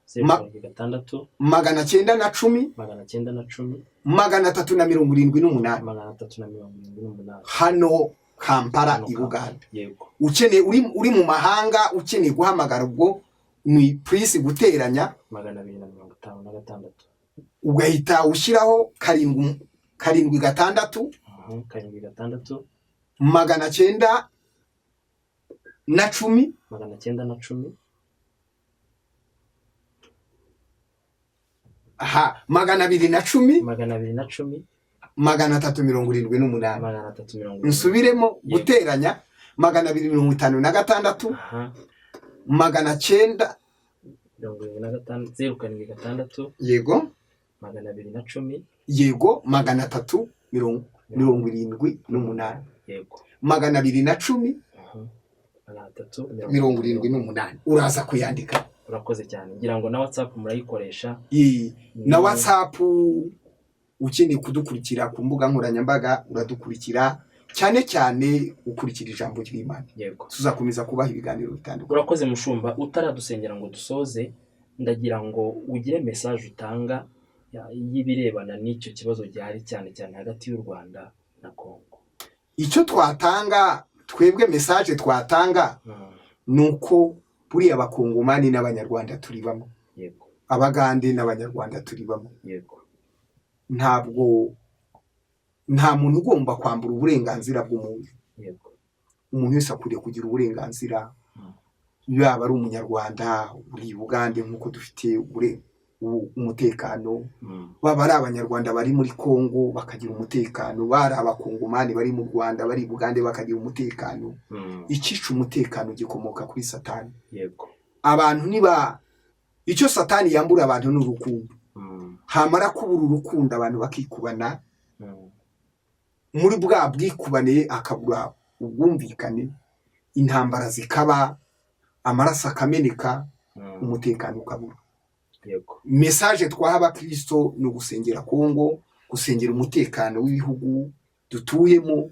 S2: 076
S1: 910
S2: 910
S1: 378
S2: 378.
S1: Hano Kampala,
S2: Hano
S1: i Buganda.
S2: Yego.
S1: Ukeneye uri mu mahanga ukeneye guhamagara, ubwo ni plus guteranya
S2: 256.
S1: Ugahita ushyiraho 7 7 6
S2: 7 6
S1: 910
S2: 910
S1: aha 210
S2: 210
S1: 378.
S2: 370.
S1: Nsubiremo.
S2: Yego.
S1: Guteranya 256 900
S2: 75, 076
S1: Yego.
S2: 210.
S1: Yego, 378.
S2: Yego.
S1: 210
S2: 300
S1: 78, uraza kuyandika.
S2: Urakoze cyane. Ngira ngo na WhatsApp murayikoresha.
S1: Na WhatsApp, ukeneye kudukurikira ku mbuga nkoranyambaga uradukurikira, cyane cyane ukurikira ijambo ry'Imana.
S2: Yego.
S1: Tuzakomeza kubaha ibiganiro bitandukanye.
S2: Urakoze, mushumba. Utaradusengera ngo dusoze, ndagira ngo ugire message utanga y'ibirebana n'icyo kibazo gihari, cyane cyane hagati y'u Rwanda na Kongo.
S1: Icyo twatanga twebwe, message twatanga, ni uko buriya Abakongomani n'Abanyarwanda turi bamwe. Abagande n'Abanyarwanda turi bamwe. Ntabwo, nta muntu ugomba kwambura uburenganzira bw'umuntu. Umuntu wese akwiriye kugira uburenganzira, yaba ari Umunyarwanda uri i Bugande nk'uko dufite umutekano, baba ari Abanyarwanda bari muri Kongo bakagira umutekano, bari Abakongomani bari mu Rwanda, bari i Bugande bakagira umutekano. Icyica umutekano gikomoka kuri Satani. Abantu niba icyo Satani yambura abantu ni urukundo. Hamara kubura urukundo, abantu bakikubana. Muri bwa bwikubane akabura ubwumvikane, intambara zikaba, amaraso akameneka, umutekano ukabura. Message twaha Abakristo ni ugusengera Kongo, gusengera umutekano w'ibihugu dutuyemo,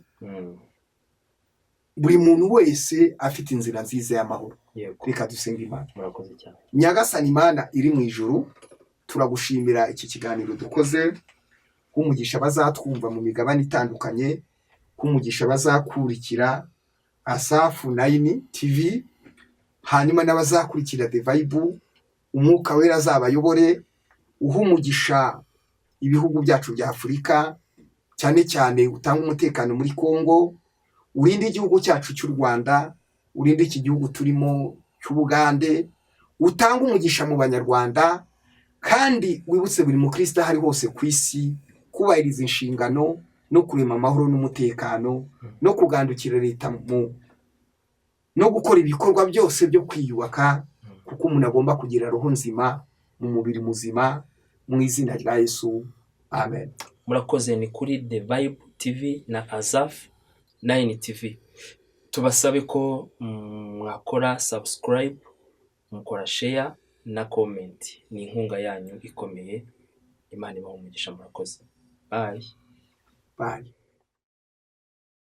S1: buri muntu wese afite inzira nziza y'amahoro. Reka dusenge Imana.
S2: Murakoze cyane.
S1: Nyagasani Imana iri mu ijuru, turagushimira iki kiganiro dukoze. Kumugisha bazatwumva mu migabane itandukanye, kumugisha bazakurikira Asafu 9 TV, hanyuma n'abazakurikira The Vibe, Umwuka Wera azabayobore, uha umugisha ibihugu byacu bya Afurika, cyane cyane utanga umutekano muri Kongo, urinde igihugu cyacu cy'u Rwanda, urinde iki gihugu turimo cy'Ubugande, utanga umugisha mu Banyarwanda, kandi wibutse buri mukristo aho ari hose ku isi kubahiriza inshingano no kurema amahoro n'umutekano no kugandukira leta mu no gukora ibikorwa byose byo kwiyubaka, kuko umuntu agomba kugira roho nzima mu mubiri muzima. Mu izina rya Yesu, amen.
S2: Murakoze. Ni kuri The Vibe TV na Azaf 9 TV. Tubasabe ko mwakora subscribe, mukora share na comment. Ni inkunga yanyu ikomeye. Imana ibahe umugisha. Murakoze, bye.
S1: Bye.